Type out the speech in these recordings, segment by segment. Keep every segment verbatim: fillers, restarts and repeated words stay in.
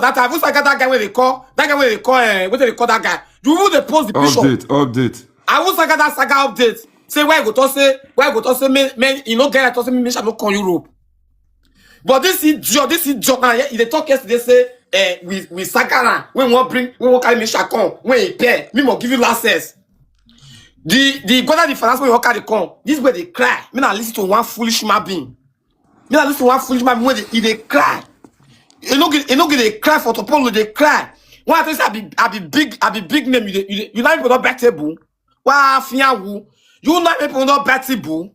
that time. Who saga that guy wey dey call, that guy wey dey call, eh, wetin dey call that guy? You who dey post the picture? Update, update. I who saga that saga update. Say why go talk say, why go talk say, man, man, you no get right talk say, me, me shall not come Europe. But this idiot, this idiot now, yeah, he dey talk yesterday say, eh, we, we saga na, we wan bring, we wan carry me shall come, when he pay, me must give you license. The, the go that the finance wey you wan carry come, this way dey cry. Me na listen to one foolish human being. Me na listen to one foolish man wey dey, he dey cry. He no get, he no get dey cry for Topolo, dey cry. When I tell you say I be, I be big, I be big name, you dey, you dey, you know people don bet table. Why fiawu? You know people don bet table.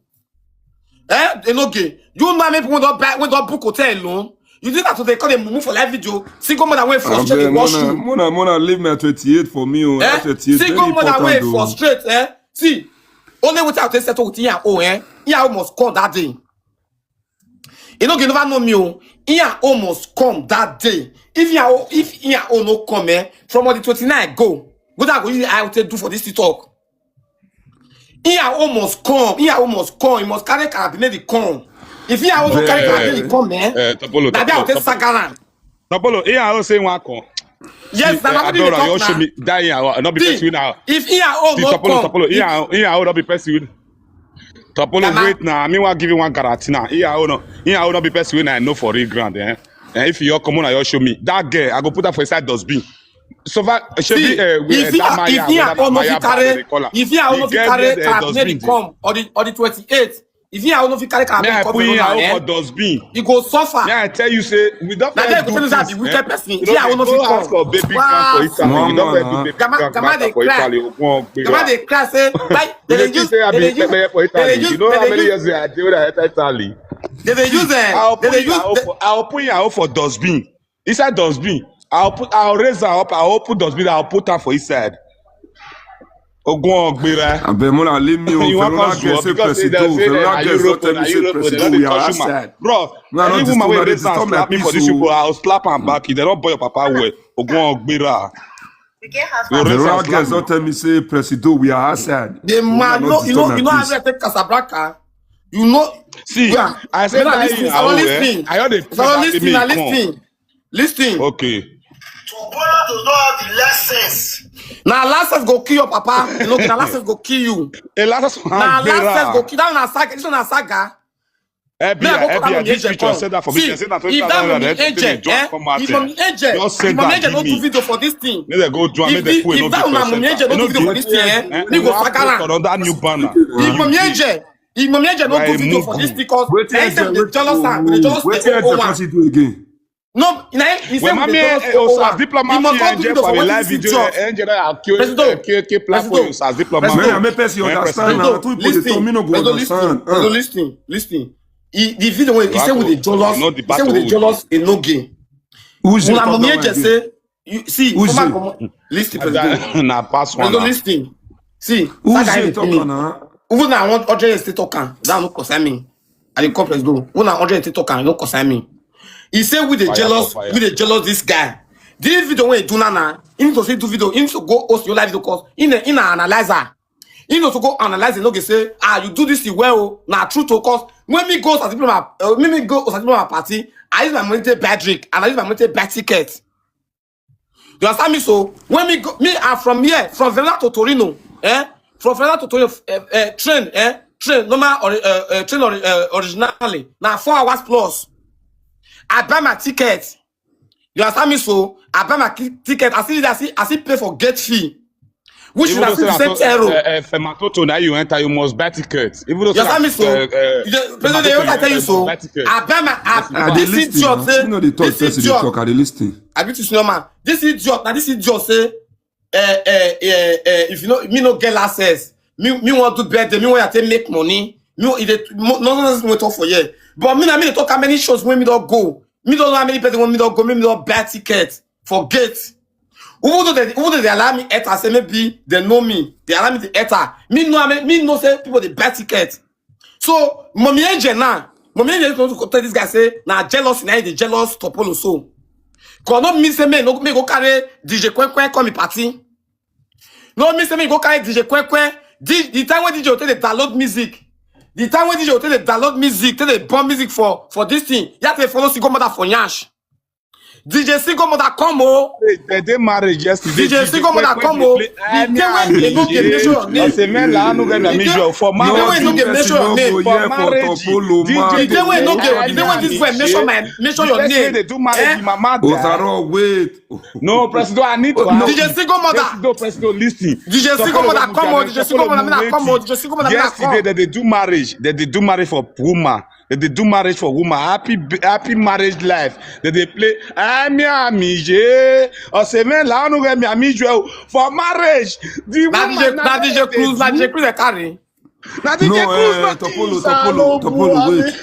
Eh? They no get. You know people don bet, wey don book hotel alone. You think that they call them mumu for live video? Single mother wey frustrate dey wash you. Mona, Mona, leave me at twenty-eight for me. Oh, eh? That twenty-eight, single mother wey frustrate, eh? See, only wetin I take settle with Iyawo, eh? Iyawo must call that day. You know, you never know me. Oh, Iyawo must come that day. If Iyawo, if Iyawo no come, eh, from on the twenty-nine go, what I go use I take do for this TikTok? Iyawo must come. Iyawo must come. He must carry carabineri come. If Iyawo no carry carabineri come, eh, eh, Topolo, that day I'll take Sagaran. Topolo, Iyawo say one come. Yes, na Adora, you show me that Iyawo, not because we now. If Iyawo no come, Topolo, Iyawo not be person. Topolo, wait now. I mean, I give you one guarantee now. Iyawo no, Iyawo not be person wey I know for real ground, eh? And if you come on, you show me that girl, I go put her for inside dustbin. So far, see, if Iyawo no fit carry, if Iyawo no fit carry carabineri come on the, on the twenty-eighth, if Iyawo no fit carry carabineri come on, eh, for dustbin, he go suffer. Yeah, I tell you, say we don't. Now they go tell you that be wicked person. Iyawo no fit come. Baby grandma for Italy. We don't do baby grandma for Italy. Grandma dey cry say, like, they dey use, they dey use, they dey use, you know how many years I dey with Italy? They dey use, eh, they dey use. I'll put Iyawo for dustbin. Inside dustbin. I'll put, I'll raise her up. I'll open dustbin. I'll put her for inside. Ogun Ogbera. Abeg, Mona, leave me. You want Verona girl say Presido. Verona girl don tell me say Presido, we are outside. Bro, any woman wey raise her, slap me for this show, I'll slap am back. If they don't boy your papa well, Ogun Ogbera. Verona girl don tell me say Presido, we are outside. The man, no, you know, you know how I take Casablanca. You know. See, I said that thing. I heard the thing. Listen, listen. Okay. Topolo does not have the license. Now license go kill your papa. You know, now license go kill you. A license go kill. That one na saga. This one na saga. This picture said that for me. See, if that Mummy Angel, eh, if Mummy Angel no do video for this thing, if that Mummy Angel no do video for this thing, eh, we go saga am. That new banner. If Mummy Angel, if Mummy Angel no do video for this thing, because anytime they jealous am, they jealous the whole one. No, na he say we dey jealous the whole one. He must not do video for this video. Presido, Presido, Presido, listen, listen, listen. He, the video wey he say we dey jealous, he say we dey jealous Enoge. Una Mummy Angel say, you see, listen, Presido. Na pass one. Listen. See, that guy dey finish. Even na one hundred years still talk am. That no concern me. I dey come Presido. Even na hundred years still talk am, no concern me. He say we dey jealous, we dey jealous this guy. This video wey he do now, he need to still do video. He need to go host your live video, cause he na, he na analyzer. He need to go analyze it. No go say, ah, you do this thing well. Na true to cause when me go Osadiploman, uh, me, me go Osadiploman party, I use my money to buy drink and I use my money to buy ticket. You understand me? So when me go, me are from here, from Verona to Torino, eh? From Verona to Torino, eh, eh, train, eh? Train normal or, uh, uh, train or, uh, originally now four hours plus. I buy my ticket. You understand me? So I buy my ticket. I see that. I see, I see pay for gate fee. Which is the same error. Fermatoto, now you enter, you must buy tickets. Even though you understand me? So Presido, they always tell you so. I buy my, I, this idiot say, you know, they talk, this idiot. I be too normal. This idiot, now this idiot say, eh, eh, eh, eh, if you know me no get access, me, me want to bet them, me want to make money. Me, if they, no, no, no, no talk for here. But me, I mean, talk how many shows when me don't go. Me don't know how many people when me don't go. Me, me don't buy ticket for gate. Even though they, even though they allow me enter, say maybe they know me, they allow me to enter. Me know, I mean, me know say people they buy ticket. So Mummy Angel now, Mummy Angel supposed to tell this guy say na jealous, now they jealous Topolo so. Cause no me say me no me go carry D J Kwen Kwen come in party. No me say me go carry D J Kwen Kwen. The, the time when D J will take the download music, the time when D J will take the download music, take the bomb music for for this thing, you have to follow single mother for Nyash. DJ Single Mother, come o. They dey marriage yesterday. DJ Single Mother, come o. The day when they no get mention your name. Ọ̀sẹ̀ mẹ́la anu gẹ́gẹ́ mi jọ for The day when no marriage. get mention your name. For marriage. The day when no get, the day when this boy mention my mention your Let's say name. They do marriage. Eh? Mama die. Ozaro, wait. No, President, I need to ask. DJ Single Mother. President, President, listen. DJ Single Mother, come on. DJ Single Mother, come on. DJ Single Mother, Yesterday, come. They dey do marriage. They dey do marriage for woman. They dey do marriage for woman. Happy, happy marriage life. They dey play. Ami ami je. Ọ̀sẹ̀ mẹ́la anu gẹ́gẹ́ mi ami jọ for marriage. The Na woman DJ, na na DJ dey Cruz, na do. DJ Cruz dey carry. Na DJ No, Cruz eh, na Topolo, kiss Topolo, am. Topolo, wait.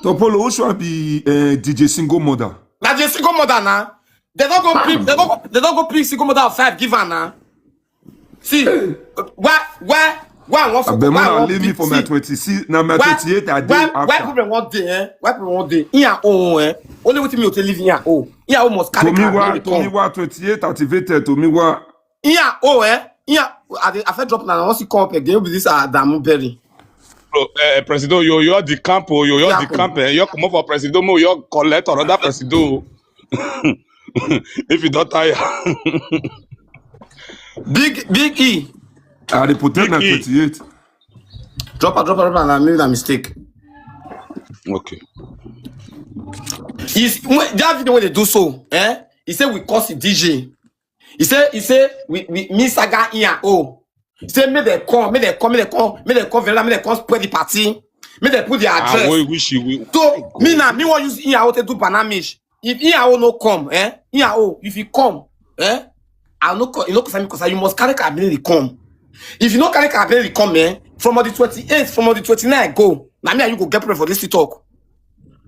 Topolo, which one be uh, DJ Single Mother? Na DJ Single Mother na. They don't go pick, they don't go, they don't go pick Single Mother of five, give her na. See, why, why, why I want for Abeg, why I man, want leave me pick- for my see, twenty-six. Now my why, twenty-eight, I why, dey why after. problem one day, eh? Why problem one day? In your own, eh? Only with me, you tell live in your own. In your own must carry car, Tomiwa, make it come. Tomiwa twenty-eight activated. Tomiwa. In your own, eh? In your, I, dey- I feel drop now. I want to come up again. Be this Adamu Berry. Bro, eh, President, you, you are the camp, oh, you, you are the Camp. Camp, eh. You come up for President, mo, you collect another President. If you don't tire. Big, big E. I dey protect na Big E. twenty-eight. Drop her, drop her, drop her, and I made a mistake. Okay. Is when- that video when they do so, eh? He said we cause the D J. He said, he said we, we me saga in your own. He said make them come, make them come, make them come, make them come, Verona, make them come spread the party, make them put their Ah, address. we wish you we So me now, me want use in your own to do banamish. If in your own no come, eh? In your own, if you come, eh? I no come, you no concern me, 'cause you must carry carabiner come. If you no carry carabiner come, eh? From the twenty-eight, from the twenty-nine go. Now me and you go get problem for this talk.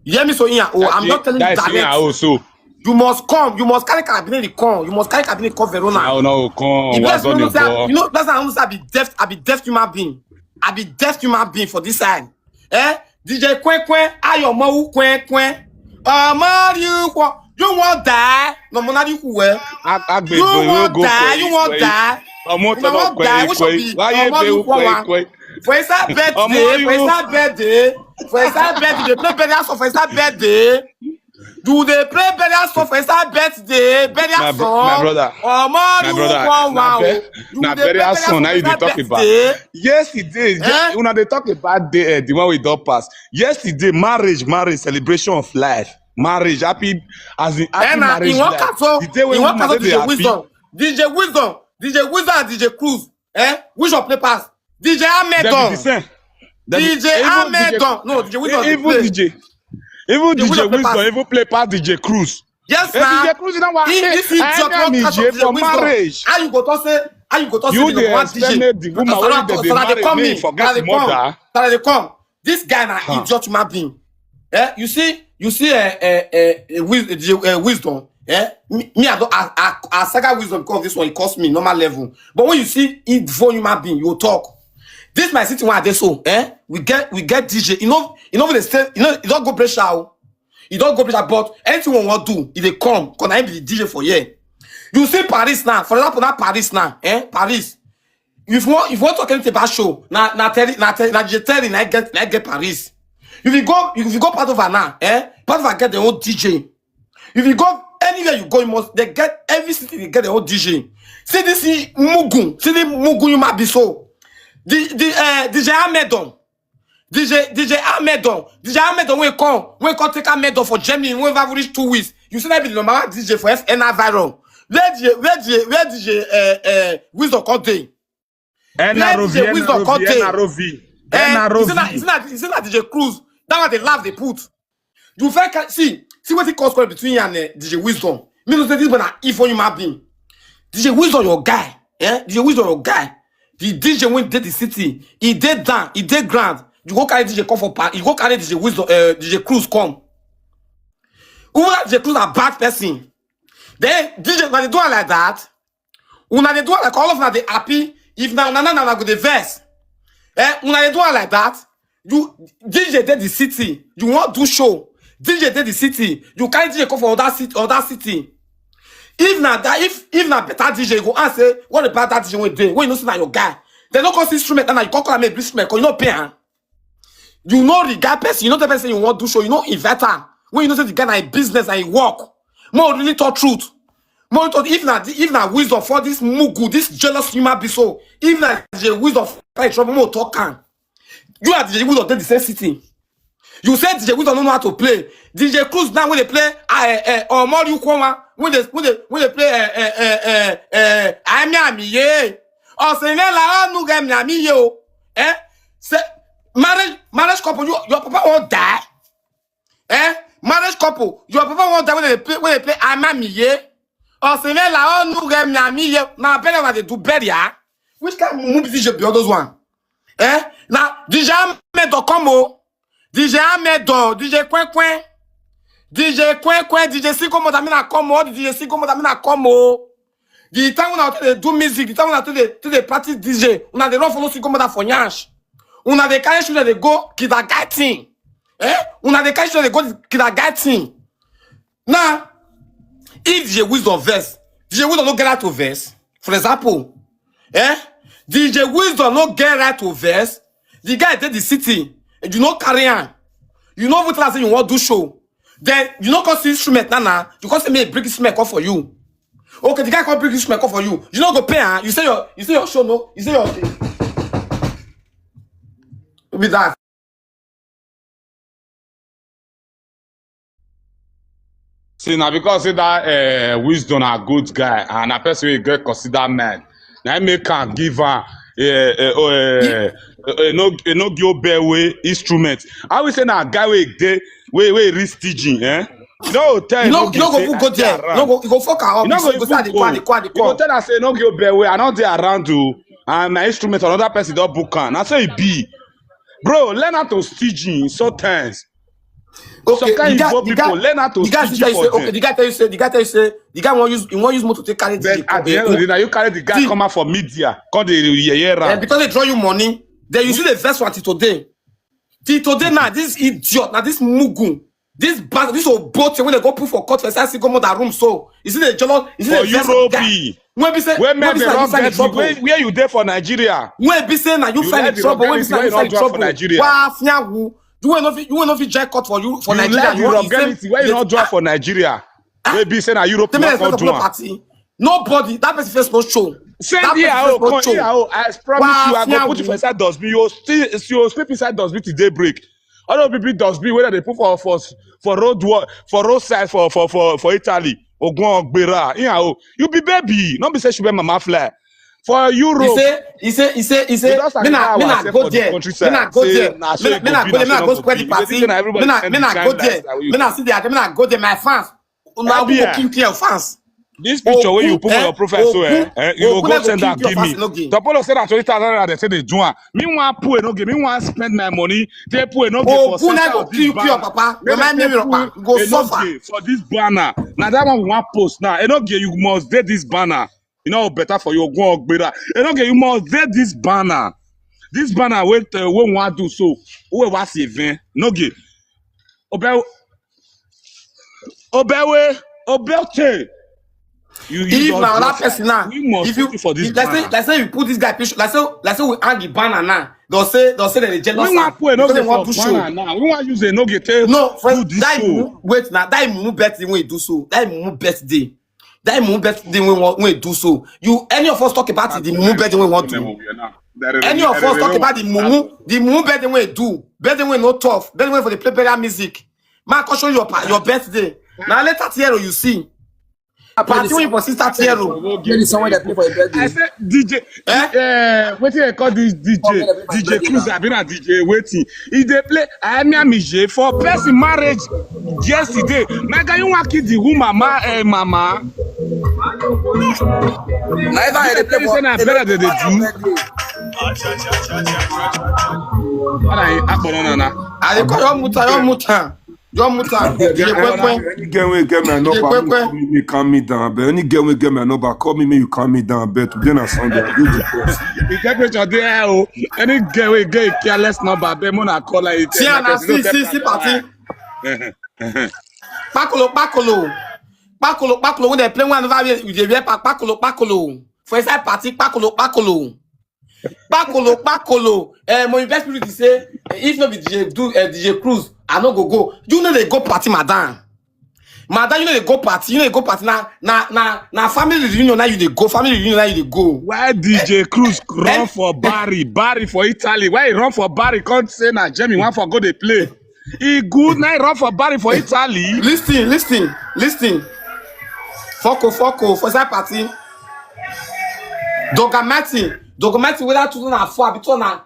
You hear me? So in your own, I'm not telling you That's in your direct. own, so You must come. You must carry carabiner come. You must carry carabiner come, Verona. I don't know. Come. The What's best on you the know say, ball? you know, that's how I be deaf. I be deaf human being. I be deaf human being for this side. Eh? D J Kwen Kwen, Ayo Mo Kwen Kwen. Omari Kwen, you want die? No, Monari Kwen. Ag- Agbe You boy, we want go die? for You it, want for it. Die? Ọmọ You tó lọ want kọ die? ẹ Which kọ one ẹ. be? Wáyé Omari bẹ ó kọ ẹ Kwen. kọ ẹ. For inside birthday, Omari for inside birthday, for inside birthday, you play burial song for inside birthday. You dey play burial song for inside birthday, My burial bro- my song. brother, Omari my brother, Kwen na Wa o. be- You na dey play burial burial song song na for you dey inside talk about. birthday. Yesterday, Eh? una dey talk about the uh, the one we don pass. Yesterday, marriage, marriage, celebration of life, marriage, happy as in happy And uh, marriage in one life. castle, The day when in one woman castle, dey D J happy. Wisdom, D J Wisdom, D J Wisdom and D J Cruz. Eh? Which one play pass? D J Dem be the Amedon. same. Dem be- D J even Amedon. No, D J Wisdom dey Even play. D J, even The D J Wisdom play Wisdom pass. Even play pass D J Cruz. Yes, Eh, sir. D J Cruz na wa. He, this is I your am podcast Ije of D J for Wisdom. marriage. How you go to say? How you go to say You the dey number one expect D J? make the woman wey Sarah, dey Sarah, they marry come me in. forget Sarah, they mother? Come. Sarah, they come. This guy na Huh. Idiot human being. Eh, you see, you see, uh, uh, uh, uh, wis- uh, uh, Wisdom. Eh, me, me I don't, I, I, I saga Wisdom because this one it cost me normal level. But when you see it for human being, you talk. This my city one day so. Eh, we get we get D J. You know, you know they say you know you don't go pressure. You don't go pressure, but anything we want do, if they come, can I be the D J for here? You see Paris now. For example, now Paris now. Eh, Paris. If you want, if you want to talk anything about show, now now Terry, now Terry, now D J Terry, now get now get Paris. If you go, if you go part of her now, eh, part of her get their own D J. If you go anywhere you go, you must they get every city they get their own D J. See this thing, Mugun, see the Mugun you might be so. The the uh, D J Amedon, D J D J Amedon, D J Amedon will come, will come take Amedon for Germany. Whenever we reach two weeks, you see that be the number one D J for F N R viral. Where D J where D J where D J uh, uh, Wisdom come dey? N R O V, Let the wisdom N R O V, contain. N R O V, Eh, N R O V. Isn't that isn't that isn't that D J Cruz? That one they laugh they put. You fair can see see what it cause quarrel between you and uh, D J Wisdom. Me no say this one na evil human being. D J Wisdom your guy, eh? D J Wisdom your guy. The D J went did the city. He did down. He did grand. You go carry D J come for park. You go carry D J Wisdom, uh, D J Cruz come. Who that D J Cruz a bad person? Then D J when they do it like that, una dey do am like all of una dey happy. If na una na una go dey vex. Eh, una dey do am like that. You D J dey the city, you wan do show. D J dey the city, you carry D J come for other city, other city. If na that, if if na better D J, you go ask say, what about that D J wey dey? When you know say na your guy, they no come see instrument and you come call am make instrument, 'cause you no pay am. You no regard person, you no tell person you wan do show, you no invite am. When you know say the guy na a business and he work, Mo really talk truth. Mo talk, if na, if na wisdom for this mugu, this jealous human being, so if na the wisdom for trouble, mo talk am. You are the wisdom dey the same city. You say D J Wisdom no know how to play. D J Cruz now when they play uh, uh, Omori Ukoma, when they when they when they play uh, uh, uh, uh, uh, Ami Ami, yeah. Or say me la onu ge mi ami ye o. Eh? Say marriage marriage couple, you, your papa won't die. Eh? Marriage couple, your papa won't die when they play when they play Ami Ami, yeah. Or say me la onu ge mi ami ye. Now better when they do better, yeah. Which kind of movie D J be all those one? Eh? Now D J Ahmed don come o. D J Ahmed don, D J Kwen Kwen. D J Kwen Kwen, D J Single Mother, me na come o. All the D J Single Mother, me na come o. The time when I tell they do music, the time when I tell they, tell they practice D J, una they run follow Single Mother for Nyash. Una they carry children, they go kindergarten. Eh? Una they carry children, they go kindergarten. Now, if D J Wisdom verse, D J Wisdom no get right to verse. For example, eh? D J Wisdom no get right to verse. The guy dey the city, and you no carry am. You no even tell am say you wan do show. Then you no come see instrument now now. You come say make e bring instrument come for you. Okay, the guy come bring instrument come for you. You no go pay am. You say your you say your show no. You say your be that. See, now because say that uh, Wisdom a good guy and a person wey get consider man, na him make am give am uh, uh, uh, uh, no uh, no give Obewe instrument. I will say na guy wey dey wey wey reach teaching, eh? No tell You no you no go even go there. You no go you go fuck her up. You no go even go. You go tell her say no give Obewe. I no dey around o, and my instrument another person don book am. Na so e be. Bro, learn how to stitching sometimes. Okay, Some kind Igbo people learn how to the guy teach tell you for say them. Okay, the guy tell you say the guy tell you say the guy wan use he wan use motor take carry But the at the end of the day, now you carry the guy The- come out for media, come dey yeye and around. Because they draw you money, then you see the first one till today. Till today now, this idiot, now this mugu, this bas- this old boat when they go put for court for inside single mother room. So you see the jealous, you see For the first guy. Europe, When be say where when men be dey say run inside the get you, trouble. where, where you dey for Nigeria? When be say now you You find like the the trouble. When be vulgarity say where you you find no the draw for trouble. Nigeria. Wah fiawu. You will not fit- you will not fit join court for you for You Nigeria. like the You want- you vulgarity say- where you you- no draw for Nigeria. Wey be say na Europe Tell you me wan come respect do no am. Party. Nobody. That person face no show. Send That here person o, face no come show. Here o. I promise you, I go Wah put you for fiawu. Inside dustbin. You still you sleep inside dustbin till daybreak. All those people dustbin wey dem dey put for for for road wo- for roadside for for for for Italy. Ogun Ogbera. Here o. You be baby. No be say she be mama fly. For Europe. He say, he say, he say, he say, You just me na, like me how na I say go for the there, countryside, me na go say there, na so me it me go na be, go na there, me so na no go go spread the be. You dey party, think na everybody me na, send me the na same go there, lifestyle wey you me na go. see there, me na go there, my fans. Una go Abia. Kill your fans. This picture wey you Oku- put for eh, your profile so, eh, Oku- eh, you go Oku go na go send kill am your give me. Fans, no gain. Topolo say na twenty thousand naira dem say dey do am. Me wan put no gain. Me wan spend my money. Dey put no gain for Oku na center go of this kill your banner. papa. Make Remind me, dem papa. put You go no suffer. Gain for this banner. Na that one we wan post now. No gain, you must dey this banner. You know better for you. Go Ogbera. No gain, you must dey this banner. This banner wey uh, wey we wan do so. Who we wan see event? No gain. Obe Obewe, Obeoche. You, you If don na do another that. Person now, We must if you, put you for this if, let's say, banner. Let's say we put this guy picture, let's say, let's say we hang the banner now. They'll say, they'll say that they jealous. We wan Am put no because they gain want for to show. Banner now. We wan use no gain take No, for do this that show. Mumu, wait now. That Mumu birthday when he do so. That Mumu birthday. That Mumu birthday when we when he do so. You any of us talk about it, the Mumu birthday when we want to. Any of us talk about the Mumu, the Mumu birthday when he do, birthday when no tough, birthday when for the play better music. Man, come show your pa- your birthday. Now later Tiero, you see. Party when for sister Tiero. There is someone that play for your birthday. I say D J, Eh? uh, wetin dem call this D J? Oh, man, D J play Cruz, now. Abi na D J wetin? He dey play Ami Ami Je for person marriage yesterday. My guy, you wan kill the woman, ma, eh, mama. Na if I They dey play tell you say na better they dey do. Ana akpọrọ na na. I dey call your muta, your muta, your muta. Any girl wey get my number, make you calm me down. But any girl wey get my number, call me, make you calm me down. But today na Sunday, I do the best. The temperature dey high o. Any girl wey get a careless number, abeg make una call her. See am now, see, see, see party. Pakolo, pakolo. Pakolo, pakolo. When they play one another, we dey wear pa- pakolo, pakolo. For inside party, pakolo, pakolo. Pakolo, pakolo. Eh, my best spirit is say, eh, if no be D J do uh, D J Cruz, I no go go. You know they go party, madam. Madam, you know they go party, you know they go party now, now, now, now family reunion now you they go, family reunion now you they go. Why D J Cruz run for Barry, Barry for Italy? Why he run for Barry? Can't say na Jamie one for go they play. He good now. He run for Barry for Italy. Listen, listen, listen. Foko, foko, for that party. Dogamati, Dogamati, whether two thousand four, abi two thousand,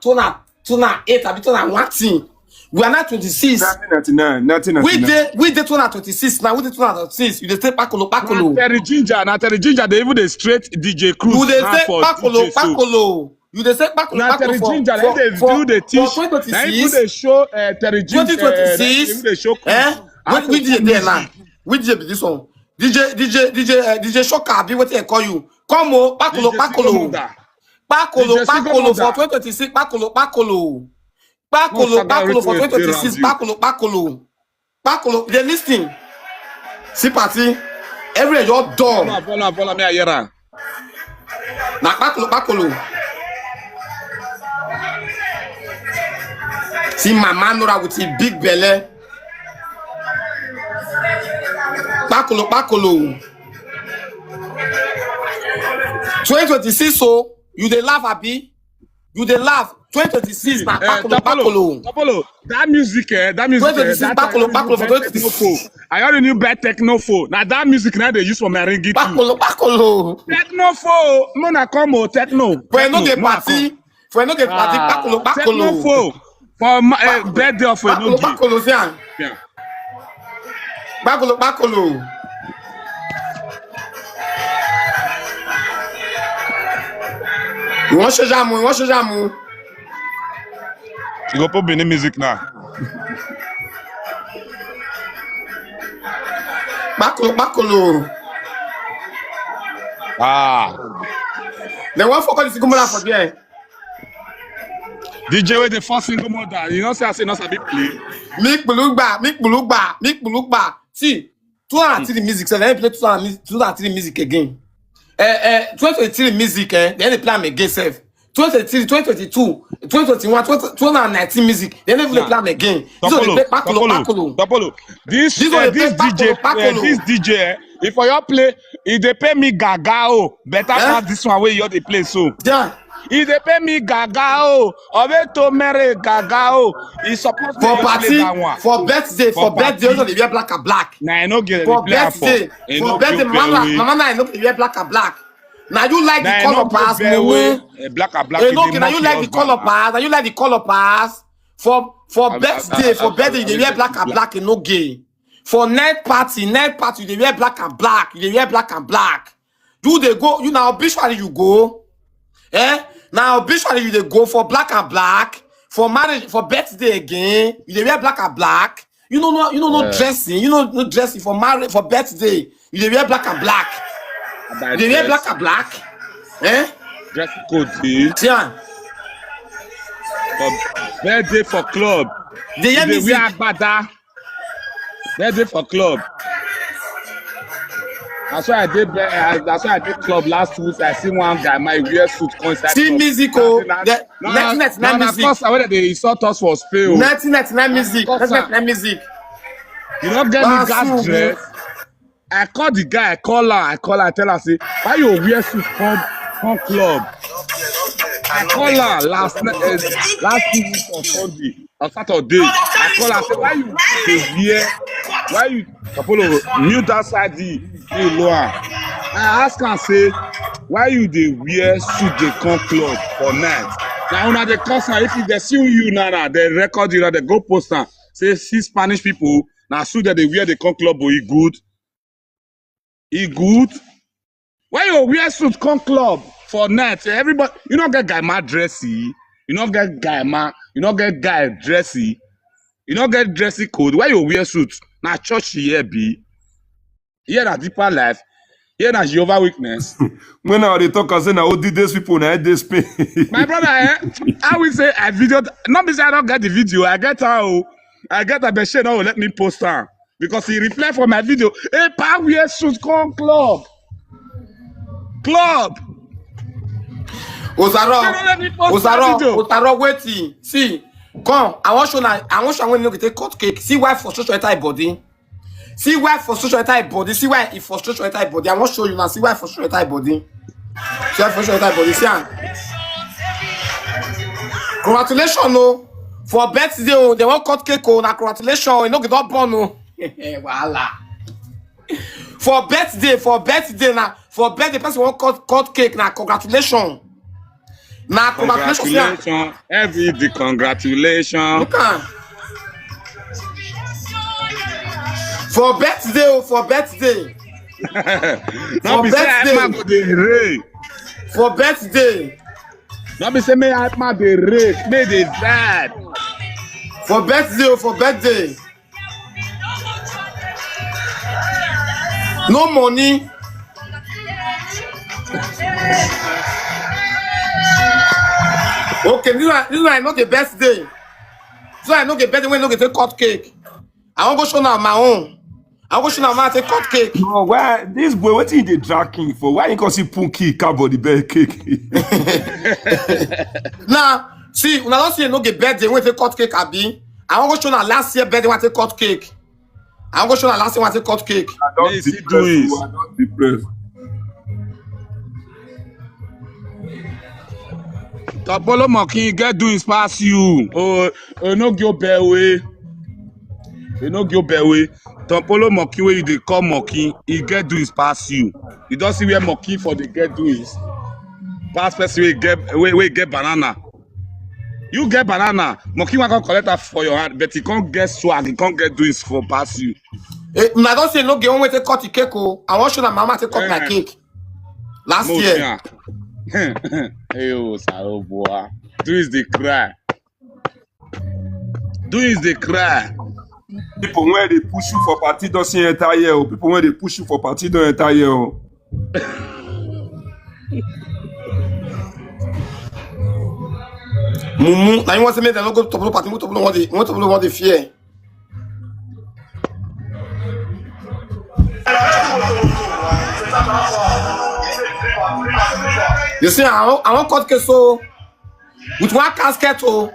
two thousand eight, abi two thousand one. We are now twenty-six. nineteen ninety-nine, nineteen ninety-nine. We dey, we dey two thousand twenty-six now. We dey two thousand twenty-six. You dey say pakolo, Na pakolo. Terry Ginger, na Terry Ginger. They even dey straight D J Cruz. You dey hand say for pakolo, D J so. Pakolo. You dey say pakolo, Na pakolo Terry for, Ginger. for, They for, do the for teach. Na him twenty twenty-six. They show uh, Terry Ginger. twenty twenty-six. They show Cruz. Eh? What we did there now? We did this one. D J, D J, D J, uh, D J Shocker, be what they call you. Come on, pakolo, D J Single pakolo. Mother. Pakolo, D J Single pakolo for Mother. twenty twenty-six, pakolo, pakolo. Pakolo, No, Saga pakolo for Ritual dey twenty twenty-six, round you. pakolo, pakolo. Pakolo, they listen. See party. Everywhere you're done. Follow, follow, follow me, Ayera. Na pakolo, pakolo. See mama Nora with a big belly. Pakolo, pakolo. twenty twenty-six, so you dey laugh, abi? You dey laugh. twenty twenty-six na Eh, pakolo, Tapolo, pakolo. Tapolo, that music, eh, that music, eh, twenty twenty-six that pakolo, I pakolo for already knew bad techno twenty twenty-six. four. I already knew bad techno four. Now that music now they use for my ringi too. Pakolo, pakolo. Techno four, no na come o techno. For no Techno, get no na party. come. For no get party. Ah, Pakolo, techno pakolo. four. For my uh, birthday of Pakolo, Enogi. pakolo, see am. Yeah. Pakolo, pakolo. You wan show jam o, you wan show jam o. You go put Benin music now. Pakolo, pakolo. Ah. Dem wan focus the single mother for there. D J with the first single mother. You know, say I say not a big play. Make bulugba, make bulugba, make bulugba. See, two thousand three music, so dem play two thousand, two thousand three music again. Uh, uh, twenty twenty-three music, eh, dem dey play am again sef. twenty twenty-three, twenty twenty-two, twenty twenty-one, twenty, two thousand nineteen music, dem never dey play am again. This one dey play pakolo, pakolo. Tapolo. This, This uh, one dey this play D J, pakolo, pakolo. Uh, this D J, eh, if I your play, if they pay me gaga oh, better Eh? pass this one where you dey play so. Yeah. If they pay me gaga oh, or wait to marry gaga oh, it's supposed to For just play party, that one. For birthday, For for birthday, party. Also dey wear black and black. Nah, I no get For the player for. Birthday, I for no birthday, get mama, the mama, na I no dey wear black and black. Now you like Nah, the I color no pass, get no way. Eh, black and black. Eh, If no, they okay, now mock you your like the husband, color ah. Pass. Now you like the color pass. For for I- I- birthday, I- for I- birthday, I- you dey wear black and black, you no gay. For night party, night party, you dey wear black and black, you dey wear black and black. You dey go, you now obituary you go. Eh? Now obituary you dey go for black and black. For marriage, for birthday again, you dey wear black and black. You know no, you know no Eh. Dressing, you know no dressing for marriage, for birthday. You dey wear black and black. About You dey wear dress. Black and black. Eh? Dress code dey. See am. For birthday for club. Dey hear They music. Wear agbada. Birthday for club. That's why I did. That's why I did club last week. I see one guy, my wear suit, come inside See club. music, oh, Na- the- na- next, next, na- next na music. Cause whether they insult us for Spain. Nineteen ninety-nine music. Cause Nineteen am. ninety-nine music. You don't get Nah, me guard so dress. I call the guy, I call her, I call her, I tell her, say, why you wear suit come come club? I call her last night, uh, last two weeks on Sunday, on Saturday. I call her, say, why you dey wear, why you, Apollo, mute that side, the, the lower. I ask her, say, why you dey wear suit dey come club for night? Now una dey cause her, if they see you now, now they record you, now they go post am. Say, see Spanish people, na suit that they wear, they come club, but e good. E good. Why you wear suit come club for night? Everybody, you no get guy man dressy. You no get guy man. You no get guy dressy. You no get dressy code. Why you wear suit? Na church here be. Here na deeper life. Here na Jehovah weakness. When I dey talk, I say na all these people na dey Spain. My brother, eh? I will say I video. Not be say I don't get the video. I get how I get a Beshe now. Let me post her because he reply for my video. Hey, pa wear suit come club. Club. Osaro, They don't let me post Osaro, that video. Osaro, waiting. See, come. I want show now. I want show when you take cut cake. See why for social enter body. See why frustration enter your body. See why e frustration enter your body. I wan show you now. See why frustration enter your body. See why frustration enter your body. See am. Congratulations o. For birthday o, dem wan cut cake o. Na congratulations. You no go don born o. Wahala. For birthday, for birthday na, for birthday person wan cut, cut cake na congratulations. Na congratulations. See am. Congratulations. Every the congratulations. Look am. For birthday o, for birthday. No be say hype man go dey rage. For birthday. No be say make hype man dey rage, make dey vibe. For birthday o, for birthday. No money. Okay, this one, this one I know the best day. This one I know the best day when I no go take cut cake. I wan go show now my own. I wan go show now my take cut cake. No, why this boy? What he dey drag king for? Why he come see punky card for the bed cake? Now, see, una don see no get birthday when take cut cake abi. I wan go show now last year birthday when take cut cake. I wan go show now last year when take cut cake. I don May you see depress. Doings. Oh, I don depress. Topolo Mokin get Doings pass you. Oh, oh no go bear way. You no go bear way. Topolo Mokin wey you dey call Mokin, he get Doings pass you. You don see where Mokin for dey get Doings. Pass person wey get wey, wey get banana. You get banana, Mokin wan come collect am for your hand, but he come get swag, he come get Doings for pass you. Eh, una don see no get one wey take cut the cake o. I wan show na mama take cut my Eh. Cake last Mo year. Yeah. Hey, oh, Saroboa. Doings dey cry. Doings dey cry. People when they push you for party don't see enter here. Oh. People when they push you for party don't enter here. Oh. Mumu, na you want to make dem no go Topolo party, make Topolo wan dey, make Topolo wan dey fear. You see, I wan, I wan cut cake so with one casket o,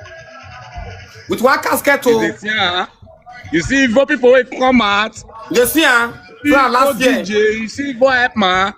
with one casket You o. dey see am? You see Igbo people wey come out. You see am? See From Igbo last year. D J, you see Igbo hype man.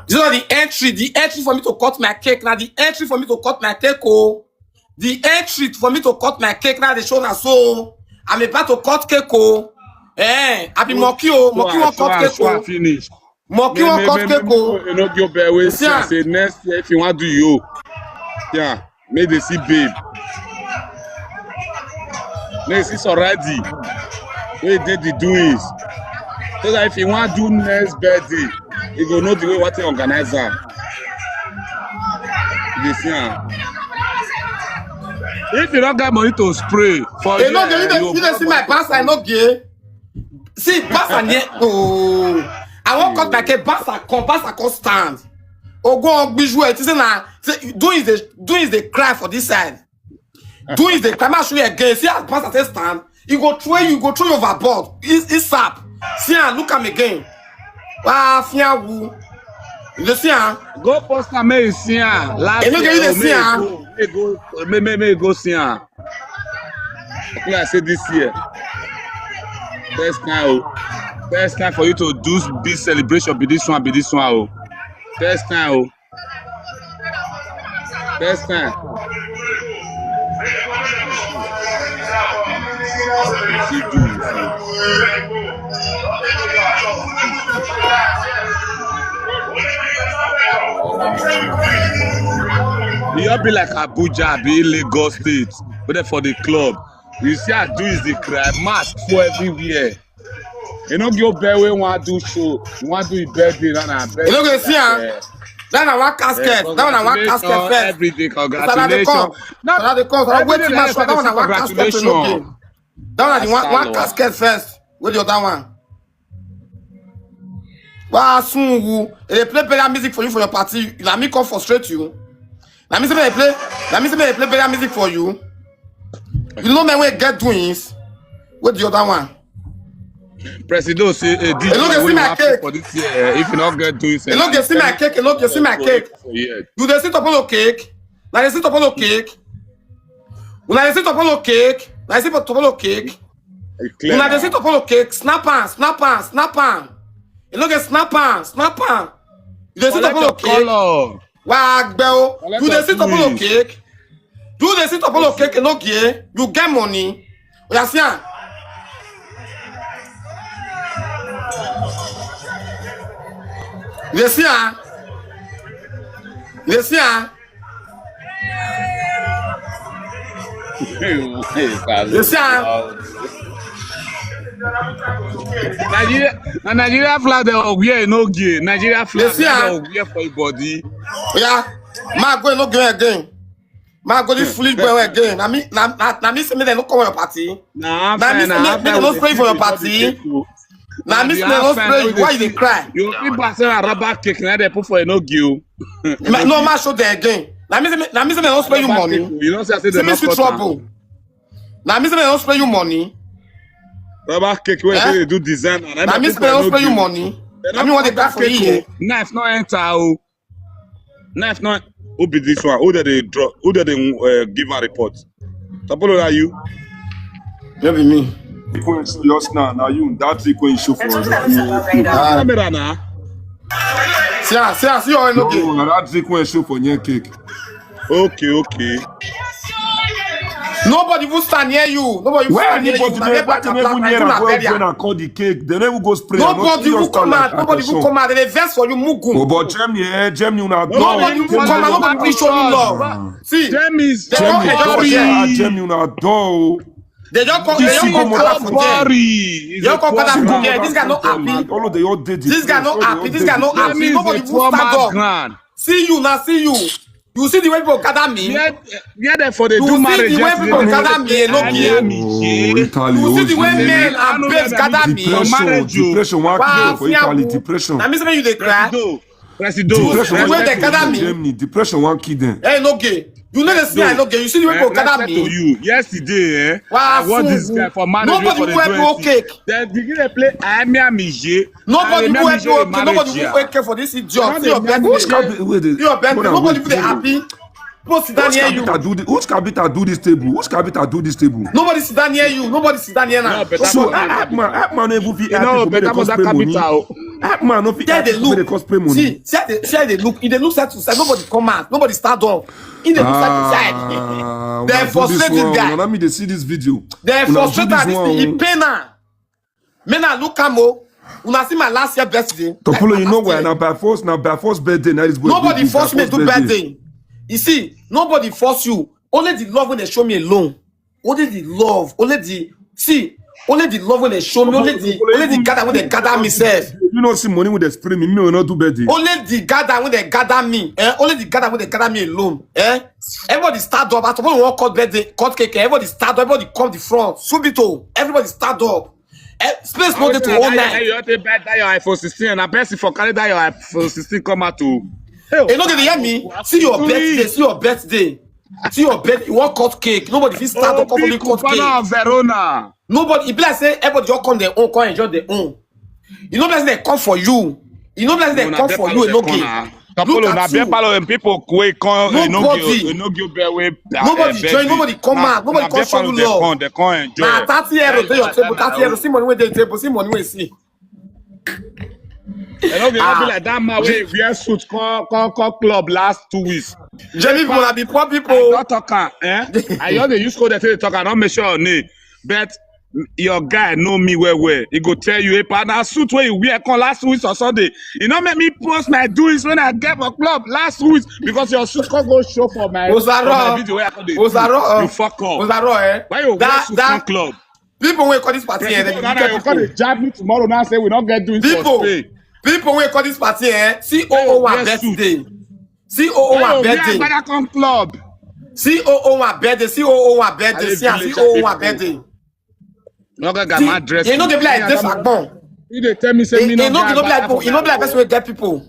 This one the entry, the entry for me to cut my cake. Now the entry for me to cut my cake, oh. The entry for me to cut my cake. Now they show now so I'm about to cut cake, oh. Eh, I be Monkey, oh. Monkey won't cut cake, oh. Finish. Monkey won't cut cake, oh. You know, go bear way. See am. Say next year if you want do you. Yeah, make they see babe. Make see already. Wey dey the doings. So that if you want do next birthday, you go know the way what to organize am. You dey see am. If you don't get money to spray for Hey, no, here, you dey, you you dey see my pass, I no gay. See, pass and yet, oh, I won't cut like a pass. I come, pass, I come stand. Oh, go on, visual. It is na say, doing is the, doing is the cry for this side. Doing is the cry. Show you again. See as pass, I say stand. You go throw, you go throw you overboard. It's, it's up. See and look am again. Ah, fear woo. You dey see am? Go post am make you see am. Last You no year, get you oh, dey see make am? you go, make, make, make you go see am. Like I say this year. First time, oh. First time for you to do big celebration. Be this one, be this one, oh. First time, oh. First time. E just be like Abuja, be Lagos State, but then for the club, you see as doings dey cry, mask full everywhere. You no get bear wey wan do show, you wan do your birthday, na na birthday. You no go see am? Eh, That na one casket. eh, That one na one casket congratulations, first. everything, That na the congratulations. call. That na the call. That na Every wetin day my I shot. That one na say one casket. No congratulations. game. That one na the one, one Asalo. Casket first. With the other one. Pasungu. They play better music for you for your party. Na me come frustrate you. Na me say make they play. Na me say make they play better music for you. You know me when get doings. With the other one. Presido say, uh, Hello, they see my cake. For this year, eh, if you not get doing Hello, they see my cake. Hello, they see my cake. Yeah. You dey see Topolo cake? Na dey see Topolo cake? Una dey see Topolo cake? Na dey see Topolo cake? Una dey see Topolo cake? Snap am, snap am, snap am. You no get snap am, snap am. You dey see Topolo cake? Color. Wa gbẹ o. Collect You dey your see Topolo twist. cake? You dey see Topolo cake? No get. You get money. Oya see am. You dey see am? You dey see am? You see am? Nigeria, na Nigeria flag they all wear no gear. Nigeria flag see they am? All wear for your body. Oya, ma go no get again. Ma go this foolish boy again. Na me, na na na me say me they no come your party. Nah, Na me say me me they no spray for your party. Na me say they no spray you. Why you dey cry? You people say a rubber cake na they put for a no gear. Ma- No, ma show there again. Na me say me- na me say me no spray you money. You know say I say See they me no see cut am. Trouble. Na me say me no spray you money. Rubber cake wey Eh? they do design. Na me say me no spray you money. Na me want to cry for you. Knife no enter o. Knife no. Who be this one? Who did they draw? Who did they uh, give a report? Tapolo, are you? No be me. Sequence just now. Now you that sequence show for Ah, Camera now. see am, see am, see your no No, now that sequence show for your cake. Okay, okay. Nobody will stand near you. Nobody will Where stand near you. anybody Na dey where back black and even black near na and go bury am. and call the cake. They never go spray. Nobody will come out. Nobody will come out. They dey vex for you, mugu. Oh, but Germany, eh, Germany, una Nobody will come out. Nobody will show you love. See, James, They don't James, enjoy Germany, it. ah, Germany, una dull. They just come. They This just come single out mother for there. Worry. They just come out for there. This guy no happy. All of the old did This guy no happy. This guy no happy. Nobody will stand up. Ground. See you now. See you. You see the way people gather me. Yeah, yeah, there for the You do see marriage. the way people gather me. No Oh, Italy, You see the way oh, men and babes gather me. Depression, Marriage, depression, one Wow, kill for Italy, depression. Na me say you dey cry. Presido, Presido, Depression, The way one they kill gather for me. Germany, depression, one kill them. Hey, no gay. You know they see I no gay. You see the way people gather Respect to me. You. Yesterday, eh? Wow, I watched this so guy for marriage. nobody For the will ever doing thing. cake. Then begin to play. I am Amiye. Nobody I am will Amiye ever okay. marriage, Nobody yeah. will okay for this idiot. See your Nobody birthday. Which can be wait, See your birthday. brother, Nobody wait, will dey wait. Happy. People sit down Which near can you. be that do this? Which can be that do this table? Which can be that do this table? Nobody sit down near you. Nobody sit down near now. No, better So for Hype Man, Hype Man no even fit You ask know, people make better they for that spray money. capital. Hype Man no fit There ask they people make they look. come spray money. See, see they, see they look. He dey look side to side. Nobody come out. Nobody stand up. He dey look side to side. Ah, They una do this frustrate this one. guy. Una, let me dey see this video. They Una do frustrate this am. This one. Thing, e pain am. Men are look am o. Una see my last year birthday. Topolo, Like, you my know last why? year. Na by force, na by force birthday. Now this boy Nobody do this, force by me to do birthday. You see, nobody force you. Only the love when they show me alone. Only the love. Only the see. Only the love when they show me. Only the only the gather when they gather me self. You know, see money with the spray me. Me will not do birthday. Only the gather when they gather me. Eh? Only the gather when they gather me alone. Eh? Everybody stand up. After when we walk cut birthday, cut cake. Everybody stand up. Everybody come the front. Subito. Everybody stand up. Eh, space no dey to all night. You have to buy that your iPhone sixteen and I bet if for carry that your iPhone sixteen come out too. You no dey hear me? See your Please. Birthday, see your birthday. See your birthday, you wan cut cake. Nobody fit stand up, come for me cut Cubana cake. Verona. Nobody, e be like say everybody just come their own, come enjoy their own. You know, like say they come for you. You know, like say they come for you, no game. Tapolo, Look na at you. Bepalo and people wey come, eh, no Nobody. give, eh, no give birthday. Nobody join, nobody come out, nobody come show you love. They come enjoy. Na thirty euro dey your table, thirty euro. See money wey dey table, see money wey see. They no be Ah. Be like that man wey wear suit come, come, come club last two weeks. Jamie people, I be poor I people. don talk am, eh? I just dey use code dey talk am, I don make sure your name. But your guy know me well well. He go tell you, "Hey, pa, na suit wey you wear come last week on Sunday. You no make me post my doings when I get for club last week because your suit come go show for my, for my Ozaro, video wey I come dey do. Ozaro, You fuck up. Ozaro, eh? Why you wear That- suit that- come club?" People wey come this party, eh, they Now get you come people. Dey jab me tomorrow now say we no get doings for People, Spain. People wey come this party, eh? C O O one Wear suit. birthday. C O O one Why you wear birthday. Agbada come club? C O O one birthday. C O O one birthday. Are you See, ah, village C O O one people? Birthday. No get See, my dress. you know they be like Yeah, this that agbon. You dey tell me say E me e no no e get no be like bad people. E no be like person wey get people.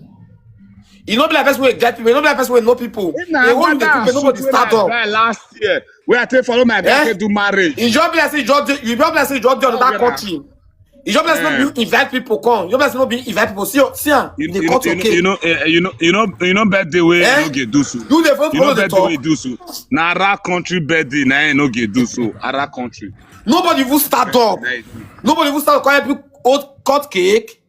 E no be like person wey get people. E no be like person wey know people. If E na hold you dey Agbada cook, and but nobody suit wey I start up. buy last year, wey I take follow my guy Eh? take do marriage. E just be like say you just dey, you just be like say you just dey another Oga, country. E just be like say no eh, be you invite people come. E just be like say no be you invite people. See, see am, you you dey you cut you your you cake. know eh, you know you know you know birthday wey you no Eh? get do so. You dey follow You know follow dey birthday wey you talk. do so. Na Ará country birthday na you no get do so. Ará country. Nobody even start up. Nice. Nobody even start up. Come help you hold, cut cake.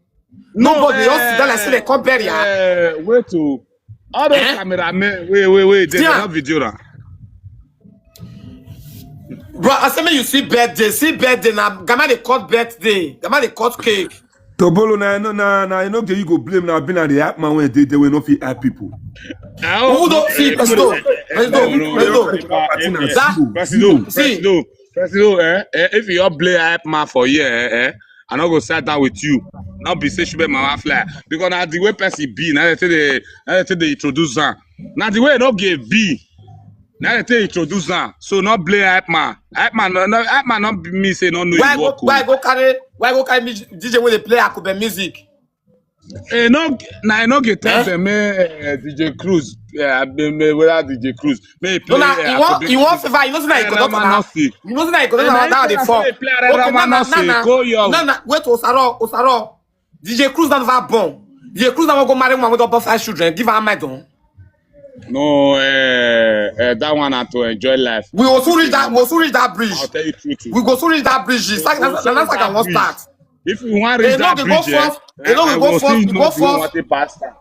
No, Nobody just sit down like say eh, they come bury her. eh, wait o. All those Eh? Cameramen, wait, wait, wait. They See am. cannot video na. Bro, I say make you see birthday. See birthday na Gama dey cut birthday. Gama dey cut cake. Tobolo, na no na na you no get you go blame na be na the hype man wey dey there wey no fit hype people. Who don't see Presido? Presido, Presido. That Presido, see, Presido, Presido, eh, eh, if you all play hype man for here, eh, eh, I no go sit down with you. Not be say Shube Mama fly because na the way person be. Now they say they, now they say they introduce am. Now the way no get be. Now they say introduce am. So not play hype man. Hype man, no, no, hype man not be me say no no why you go work. Why go carry why go carry me D J wey dey play Akube music? Eh, no, na I no get tell Eh? them, eh, eh, D J Cruz, eh, I mean, eh, whether D J Cruz, may he No, play na eh, you want Akube you want music. Favor. You know say na Eh, you conductor na. Ramanasi. You know say na you Eh, conductor na na him that say dey na fall. so they play Okay, na na Ramanasi, na na. go yo. Na na wait, Osaro, Osaro. D J Cruz never born. D J Cruz never go marry woman with up five children. Give her my don. No, eh, eh, that one na to enjoy life. We also reach that. We also reach that bridge. I'll tell you truth. We go soon reach that bridge. It's like We na also na reach saga that wan bridge. Start. If you want reach E no that dey go bridge, eh, first. E no I dey will go still first. E know go the one first. take pass am.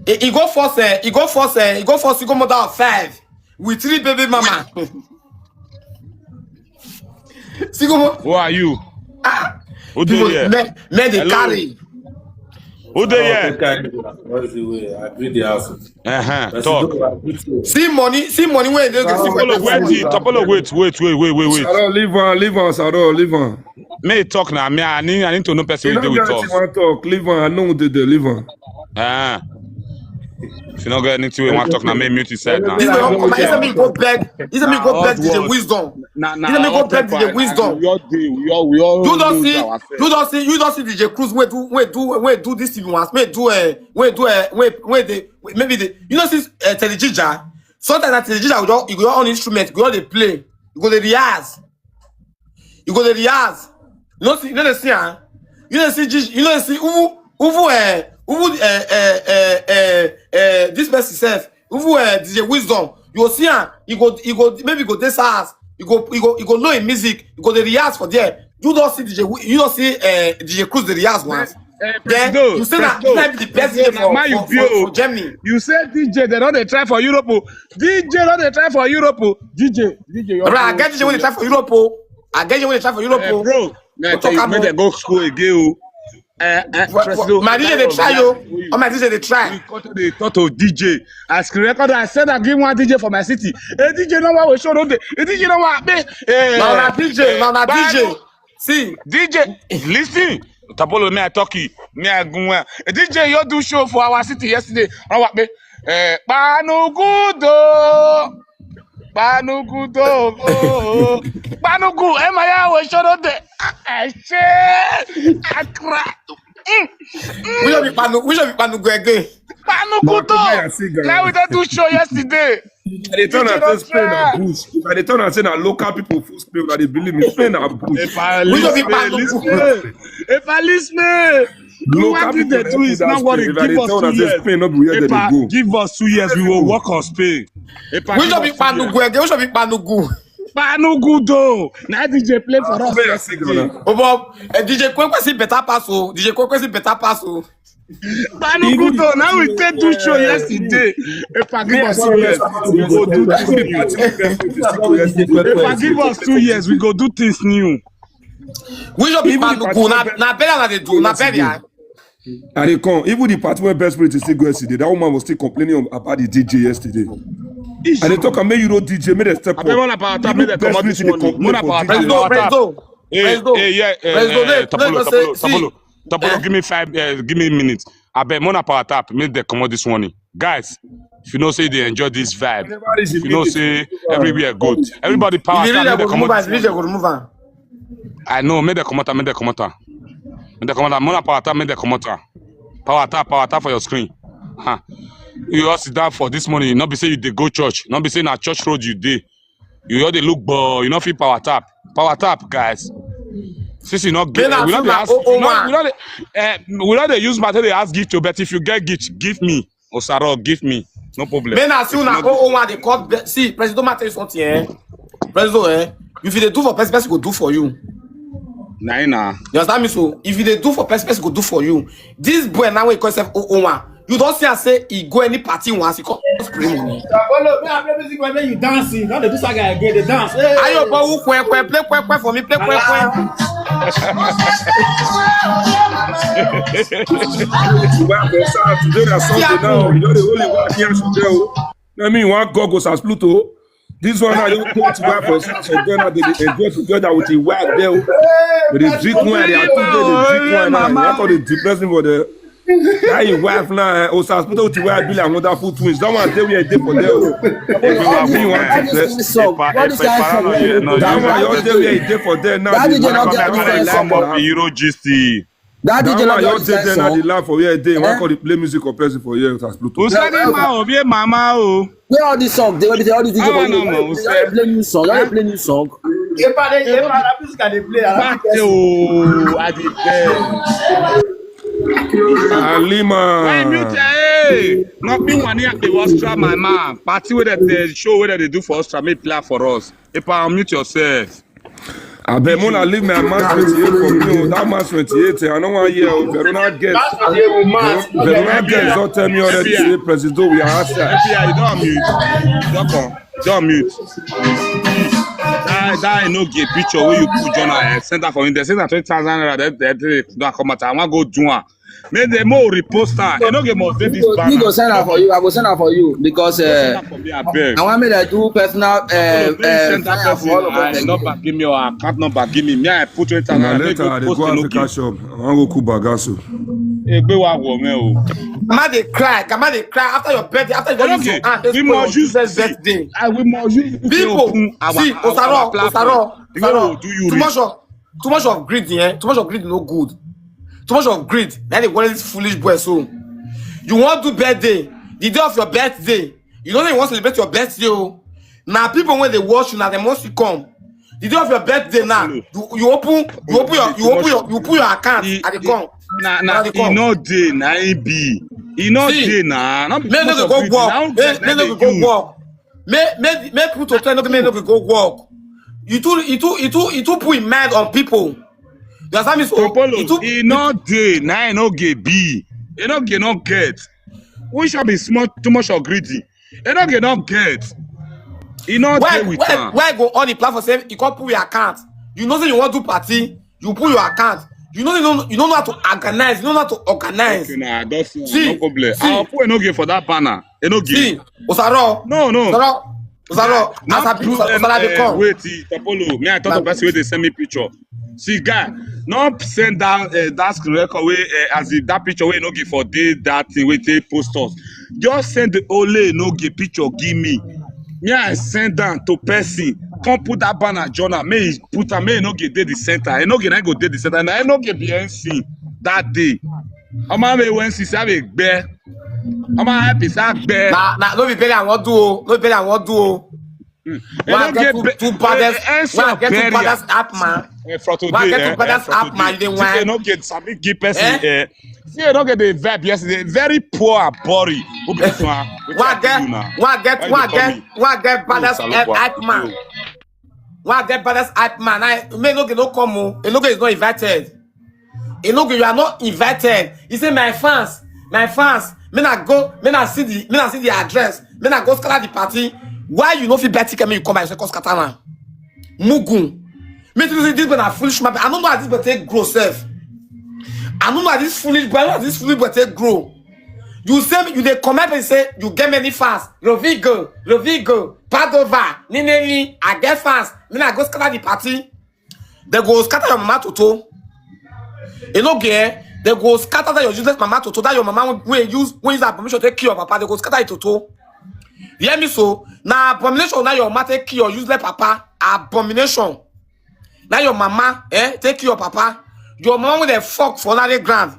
E e go first. Eh, e go first. Eh, e go first. E go mother of five with three baby mama. See go mo. Who are you? Who dey People here? men men dey Hello? Carry. Who dey Oh, here? take care. What's the way? I agree the house. Uh-huh. But Talk. you don't agree to See money. See money wey dey go see Topolo, better wait, money. Topolo, wait, wait, wait, wait, wait, wait. Saro, leave on, leave on, Saro, leave on. May he talk now. Me, I need, I need to know person You wey dey don't with get us. Him wan talk, leave on. I know they dey leave on. Ah. If you no get anything we want talk now, may mute his side now. This way, come. He say me go beg. He say me go beg D J Wisdom. Na na He say me go all beg D J people, Wisdom. we all dey, we all we all You don't lose see. ourselves. You don't see. You don't see D J Cruz wey do wey do wey do this thing once. Wey do uh, wey do uh, wey wey dey maybe the you know see uh, Teddy Ginger. Sometimes that Teddy Ginger go just you go on instrument, go on dey play, you go dey rehearse, you go dey rehearse. You know see, you know dey see am. You know see, Gigi- you know see who who uh, who uh, uh, uh, uh, uh, this person self. Who uh, D J Wisdom. You go see am. You go you go maybe go this house. You go you go you go know him music. You go dey rehearse for there. You don't see D J. Wi- You don't see uh, D J Cruz dey rehearse once. Eh, Then Presido, you say na Presido, na be the best Presido, D J na for, man you for, be for, o. for Germany. You say D J, they don't dey try for Europe. O. D J don't dey try for Europe. O. D J, D J, you Bro, I get D J wey dey try for Europe. Oh. I get D J wey dey try for Europe. Eh, Oh. bro, like, Talk you am make o. Them go school again. O. Eh, eh, For- for- Presido, My D J dey try o. All my D J dey We try. got to the thought of D J. As the record, I said I give one D J for my city. A D J no one will show no day. A D J no one pay. Eh, Na na D J, na na D J. Banu, See, D J, listen. Tapolo, me I talk you. Me I go well. A D J you do show for our city yesterday. How about me? Eh, Panugudo. Panugudo. Panugu, am I always show no day? I say, I cry. we should be panu, we should be panu go again. Panugudo. But I see, guys. Now we don't do show yesterday. They turn D J and don't say Spain na try. Bush. If I dey turn and say na local people for Spain, na they believe me. Spain na Bush. If I We should be listen, Panugu. listen. If I listen, do Local what did people they dey do put is that not worry. Spain. If I Give dey us turn two and say years. Spain, no be where they Epa, dey go. Give us two years. We will work on Spain. Epa, We give should be us two panu years. go again. We should be panu go. Panugudo. Now D J play for us Spain, I see yesterday. Ghana. Oh, Bob, uh, D J Kwekwesi better pass. Oh, D J Kwekwesi better pass. Oh. Panugudo. Now we take two show yesterday. Epa, give us two years. We go do things new. Epa, give us two years. We go do things new. We should be Even the panu go. Na party na better na dey do. Na better. And they come. Even the party where Best Spirit is still go yesterday. That woman was still complaining about the D J yesterday. And they talk and make you know D J, make them step I beg up. one about that. Make them come out this Best Spirit morning. dey One complain about for that. D J. Presido, About that. Presido, Hey, Presido, hey, yeah, eh, Presido, eh, let- Tapolo, let's say, Tapolo, see, Tapolo, eh? Give me five, uh, give me minutes. I beg, Mona Power Tap, make them come out this morning. Guys, if you know say they enjoy this vibe, if you know say everywhere good, everybody power If you tap, really make them go come remove out am, if you this really morning. Go remove am. I know, make them come out, make them come out. Make dem comot am. Make una power tap, make dem comot am. Power tap, power tap for your screen. Huh. You all sit down for this morning. No be say you dey go church. No be say na church road you dey. You all dey look, but you no fit power tap. Power tap, guys. Since you no get, Make na we no too dey na ask. oh oh We no, we one. no dey. Uh, we no dey use matter dey ask gift to, but if you get gift, give me. Osaro, give me. No problem. Make na still If na not, oh oh one dey call. Be- See, President, ma tell you something, eh? President, eh? If you dey do for person, person go do for you. na na. You understand me? So if you dey do for person, person go do for you. This boy now wey call himself oh oh one, you don see am say he go any party once, he come spray money. Follow me, I play music when you dancing. Don't do saga again, they dance. Hey. Ayo, but who kwe kwe, play kwe kwe for me, play kwe kwe. Today na Sunday now. You know the only one here today. I mean, one God goes as Pluto. This one now, you go to wife for yourself. So then now they dey enjoy together with the wife there. But they drink wine, they are two days, they drink wine now. You want to the depressing for the. That your wife now, eh, Osas Pluto with the wife be like wonderful twins. That one day we are there for them. If you are me, you want to This song, what is that song? That one, your day we are there for them now. That They DJ laugh not at get me that like song. That one. Hero G C. That That DJ not one, your get day that there now they song. laugh for where they. Why Eh? call the play music or person for here, Osas Pluto? Usani ma obie mama o. Where all these songs? They will be all these DJ Ah, for no, you. no, They will play new song. They will play new song. If I dey, if I dey, music I dey play, I Pate o, I dey beg. Why mute Alima. Hey, not be one here dey Austria, my man. Party wey dem dey show wey dem dey do for Austria, make play for us. If I unmute yourself. I bet Mona leave my man twenty-eight for me. Oh. That man twenty-eight, eh, I don't want to hear. Oh. Verona guest. That's what they will mask. Verona guest don't tell me already. Say Presido, we are outside. F B I, you don't mute. Don't come. Don't mute. That that I no get picture where you put Jonah eh, send that for me. They send that twenty thousand naira. That that they don't come out. I want go do one. Make the more repost that. I no get more take this You go banner. send am for you. I go send am for you because uh, Send that for me, I beg. I want me to do personal. Uh, Please uh, send that flyer person. for all of I them. number give me or account number give me. Me I put twenty Na thousand. later, I dey go Africa shop. I want go cook bagaso. Egbe wa wo me o. Mama dey cry, grandma dey cry after your birthday, after you don use Okay, your hand take we spoil your must use children's see, birthday. I we must use to People, open our see, our, our Osaro, platform. Osaro, The way Osaro. we do you Too reach. much of too much of greed, eh? Too much of greed no good. Too much of greed. Now they want this foolish boy so. You want to birthday, the day of your birthday. You don't even want to celebrate your birthday. Oh. Now people when they watch you, now they must come. The day of your birthday now, you, you open, you open your, you open your, you put your account E- at the e- come. Na At na the e come. no dey na e be. E no See, dey na. No be Make too no much go of greed. work. Na Make na make no dey go use. Work. Make make make put to tell no make no go work. You too you too you too you too put in mind on people. You understand me? So Topolo, you too. e no dey na e no get be. E no get no get. We shall be small too much of greedy. E no get no get. E no dey Why with why am. Why go on the platform say you can't put your account? You know say you want to party. You put your account. You know you know you don't know how to organize. You don't know how to organize. Okay, na that's See, no problem. see. Our people no get for that banner. E no get. See, Osaro. No, no. Osaro. Osaro. As I be Not Osaro, do, Osaro dey eh, come. Wait, eh, Topolo. Me, I talk Now- to person wey dey send me picture. See, guy, not send that uh, that screen record wey uh, as if that picture wey no give for dey that thing wey take post us. Just send the only no give picture give me. Me, I send down to person. Come put that banner, Jonah. May he put am. May he no get dey the center. I no get. I go dey the center. And I no get be N C that day. Ọmọ mi when see say I be gbẹ. Ọmọ happy say I gbẹ. Na na no be burial I wan do o. No be burial I wan do o. E Why no I get get two be- two baddest? eh, eh, Why I get two burial. Baddest hype man? Eh, for today, Why I get eh, two Baddest for hype man? today. You dey Today whine. No get sabi give person. Eh? Eh? See, you no get the vibe yesterday. Very poor and boring. Who be this one? Wetin Why I I do you get now? Why I get Why Why I you dey call get me? Why I get Baddest Oh, hype Salobo, hype man? you. Why I get Baddest hype man? I may no get no come o. E no get is not invited. E no get you are not invited. He say my fans, my fans. Me na go, me na see the, me na see the address. Me na go scatter the party. Why you no fit bet ticket me you come by yourself come scatter am? Mugun. Me too say this boy na foolish man. I don't know how this boy take grow self. I don't know how this foolish boy, how this foolish boy take grow. You say you dey comment and say you get many fans. Rovigo, Rovigo, Padova, Nineni, I get fans. Me na go scatter the party. They go scatter your mama toto. You know, get they go scatter that your useless mama toto. That your mama wey use wey use her permission take kill your papa. They go scatter it toto. You hear me so? Now abomination. Now your mama take kill your useless papa. Abomination. Now your mama eh take kill your papa. Your mama wey dem fuck for ordinary ground.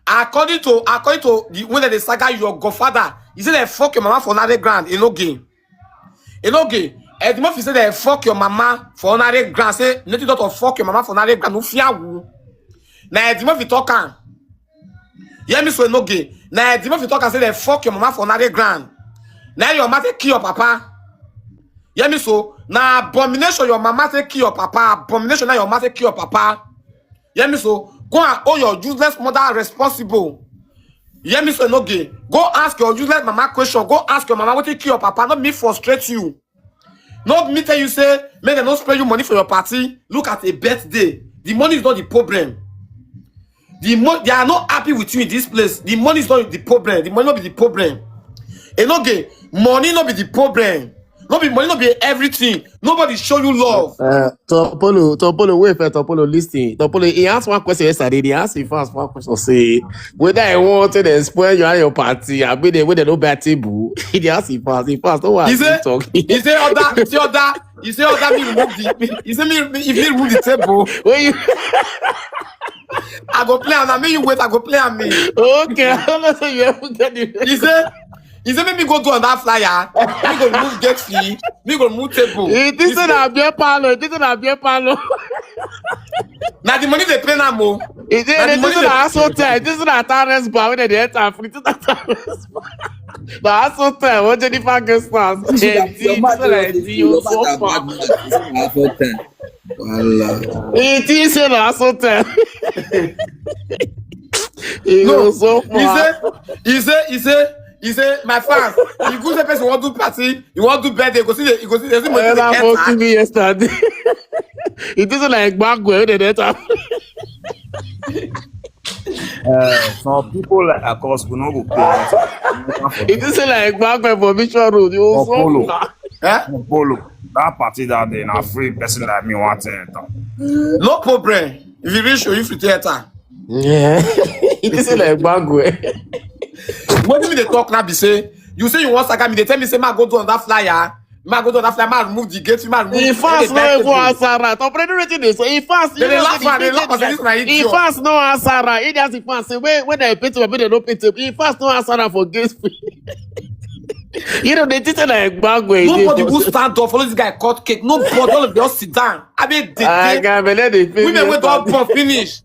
According to according to the way that they saga your godfather, he say dem fuck your mama for ordinary ground. E no gain. E no gain. Eddie Murphy say dem fuck your mama for ordinary ground. Say native doctor fuck your mama for ordinary ground. No fear who. Na Eddie Murphy talk am. Hear me so e no gain. Na Eddie Murphy talk am say dem fuck your mama for ordinary ground. Na your mama take kill your papa. Hear me so. Na abomination your mama take kill your papa. Abomination na your mama take kill your papa. Hear me so. Go and hold your useless mother responsible. Hear me so e no gain. Go ask your useless mama question. Go ask your mama wetin kill your papa. No me frustrate you. No me tell you say make dem no spray you money for your party. Look at a birthday. The money is not the problem. The mo they are not happy with you in this place. The money is not the problem. The money no be the problem. E no gain. Money no be the problem. No be money, no be everything. Nobody show you love. Uh, Topolo, Topolo, wait for Topolo, listen. Topolo, he asked one question yesterday. He asked, he asked one question. Say, whether I wanted to spoil you and your party, I mean, when they don't buy table, he asked, he asked, he asked. No one He say, talk. he say other, he say other, he say other me remove the, he say me if he remove the table, When you I go play am. Now me you wait, I go play am me. Okay, I don't know say you haven't got it. He say, he say make me go do on that flyer. Me go remove gate fee. Me go remove table. It He isn't say, a beer parlor. It isn't a beer parlor. Now the money they pay now more. It Now the isn't. It money isn't they a hotel. It isn't a terrace bar. When they enter, it isn't a terrace bar. The hotel. What Jennifer guest house? This is like, your mouth Jennifer is like, your mouth so are far. Bad mouth. This is like hotel. Wallah. It is a hotel. It No, was so he far. say, he say, he say, he say, my fans, you go say person want to party, you want to birthday, you go see the, you go see the, see money Ella dey enter. Spoke to me yesterday. It isn't like back where they enter. Uh, some people like, of course, we no go pay. It isn't like back where for Mission Road. You Or so Polo. far. Eh? Or Polo. That party that day, na free person like me want to enter. No problem. If you reach you, if you theater. Yeah. It isn't like back where. What do you mean they talk now? Be say you say you want saga me. They tell me say ma go do on that flyer. Ma go do on that flyer. Ma remove the gate. Ma remove. In fast, no even answer right. Operate everything they say. In fast, They dey laugh and they laugh and say this na idiot. In fast, no answer right. It has in fast. Say when when they pay to, when they don't pay to. In fast, no answer right for gate fee. You know they teach like bad way. Nobody will stand up. Follow this guy cut cake. Nobody, all of you sit down. I mean, they, I they, can't believe they pay women me wey don for born finish.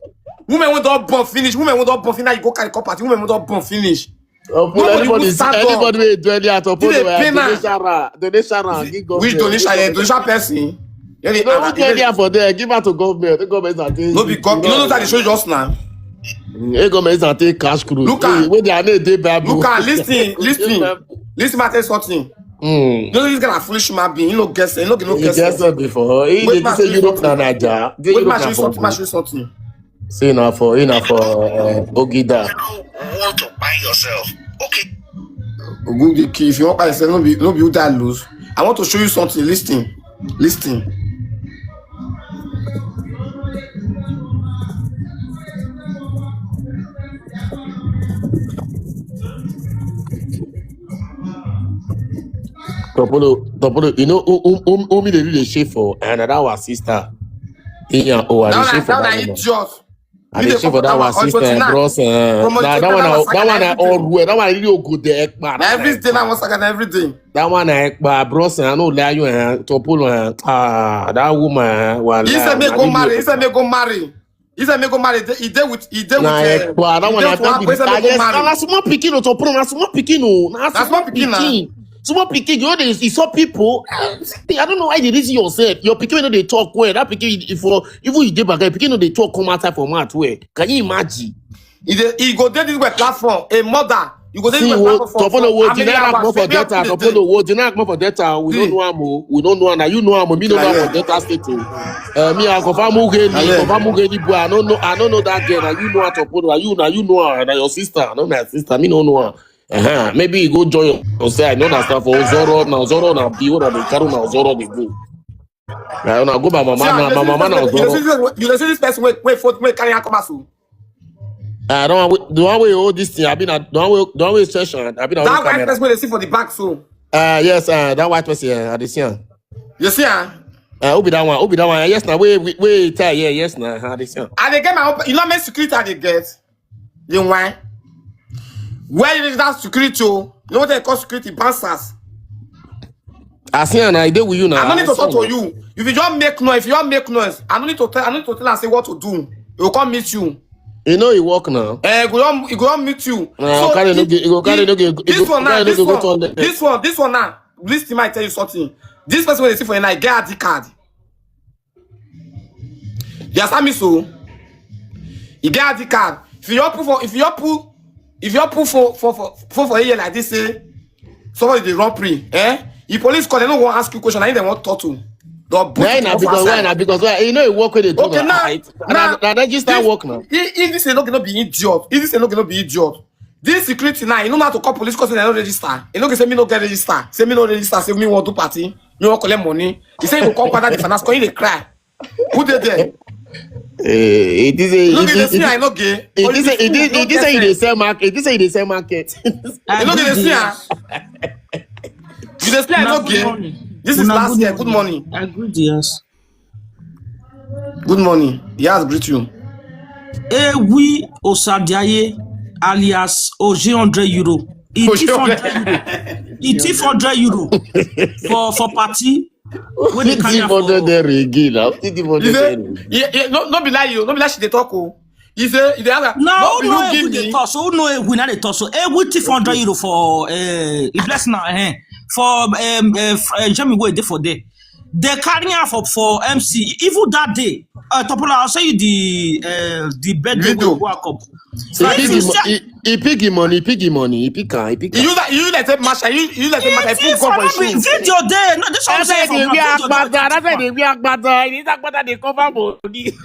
Women wey don born finish. Women wey don born finish. Now you go carry cup party. Women wey don born finish. Oh, Nobody anybody, will stand up. Anybody will do any at all. They pay now. Donation, ra- donation, ra- Which give government. Donation? Eh, donation person. Yeah, they No, are- who do any for there? Give out to government. The government are No be God. You know that they show just now. The government are take cash cruise. Look at- Wait, wait, they are not dey Bible. Look at listen, listen, listen. I tell you something. Mm. You know this kind of foolish human being. You know, guess, you know, you know, You guess. Guess it before. He Wait, dey ma- say Europe na Naija. Dey Wait, Europe ma na show you something. Bumbu. Ma show you something. Say na for, na for uh, Ogida. You don't want to buy yourself. Okay. Good, the key. If you want buy yourself, no be, no be who that lose. I want to show you something. Listen, listen. Topolo, Topolo, you know who, who, who, who me dey do the shit for? And that our sister. Iyan, oh, I dey That shit one, for that that one, woman. Idiot. I You dey dey shit for come that out our of sister, twenty-nine. Bros. Uh, Promo nah, that twenty-nine one, was that one, second I all everything. Rue. That one really go there, man. Na everything I was second everything. That one, I, but bros, I know lie you, eh, Topolo, eh, ah, that woman, eh, well, He said me go marry. He said me go marry. He said me go marry. He dey with, he dey with. Nah, eh, but that one, I tell you, that yes, na small pikin, oh, Topolo, na small pikin, oh, na small pikin, na. Small pikin, you know, they, you saw people. Eh, see, I don't know why they reason yourself. Your pikin, you know, they talk well. That pikin, if for even you dey back, pikin, you know, they talk come outside for mouth well. Can you imagine? He dey, he go dey this way platform. A mother, you go dey See, this way wo, platform for, Topolo, for wo, how many Dinara hours? Come for Maybe Delta, up to the day. Topolo, wo, Dinara come for Delta. We See. Don't know am, oh. We don't know am. Now you know am, oh. Me no know am for Delta State, oh. Uh, me, I confirm who get me, Amen. Confirm who get the boy. I don't know, I don't know that girl. Now you know her, Topolo. Now you, now you know her. Now your sister, not my sister. Me no know her. Uh-huh. Maybe you go join your side. No, that's not for Zoro. Now Zoro, now be what they carry now Zoro they go. Now, now go by mama, See, now you my see mama this now person, you Zoro. See this, you see this person wait, wait for, wait, carry her come out soon. I don't want the one way hold this thing. I been the one way, the one way session. I been That white camera. Person wey dey see for the back so. Uh, yes, uh, that white person. Yeah, I dey see am. You see, ah? Uh, who be that one? Who be that one? Yes, now. Wait, wait, wait. Tell, yeah, yes, now. How they sound? I dey get my own. You know, my security I dey get. Then why? Where you reach that security? Oh? You know what they call security? Bouncers. I see, and I deal with you now. I don't need to talk see to you. If you just make noise, if you just make noise, I don't need to tell. I don't need to tell and say what to do. He will come meet you. You know he work now. Eh, he go come, he go come meet you. No, carry no get, he go carry no get, he this go one now, carry no this go one, turn the this one, this one now. Listen, I tell you something. This person wey dey see for you now, he get I D card. You understand me so? He get I D card. If you all put for, if you all put, if you all put for for for for for a year like this, say somebody dey run pree, eh? If police call, they no wan ask you question. I think they want talk to. They'll put Why you na for because why outside. na because why you know he work with the Okay, now, right? now, Na na register this, work now. If, if this is not gonna be idiot, if this is not gonna be idiot, this security now, you know how to call police because they no register. You know, say me no get register, say me no register, say me want to party, me want collect money. He say you go call father the finance, call you dey cry. Who dey there? Eh, it is a You know, it they is see I it no gay. it But is you a it is no it is a get you dey sense. sell market. It is a you dey sell market. I You know, do they see the ah. You dey see I Una no good gay. morning. This is Una last good year. Good morning. Morning. I greet the house. Good morning. Yes, greet you. Ewi Osadiaye alias Oji hundred euro. He Oji thief hundred euro. He thief hundred euro for for party. When they carry Thief am hundred for naira again. How thief You hundred say, naira? Yeah, yeah, no, no be lie you, no be lie she dey talk oh. You say, you dey ask her, now no who be know you give who dey me. Talk so who know who na dey talk so ewu thief hundred euro for uh, e bless na eh for um uh, f- uh, Jemi wey dey for there. They carry am for for M C even that day. Uh, Topola, I'll show you the uh, the birthday Video. wey go up. He pick him mo- he he pick him money. He pick him money. He pick am. He pick You am. use that, you use that same matter. You, you use that same matter. You put God for shoes. Video there. No, this one That's say why for they my wear video. No, agbada. That's why they wear agbada. This agbada they cover body.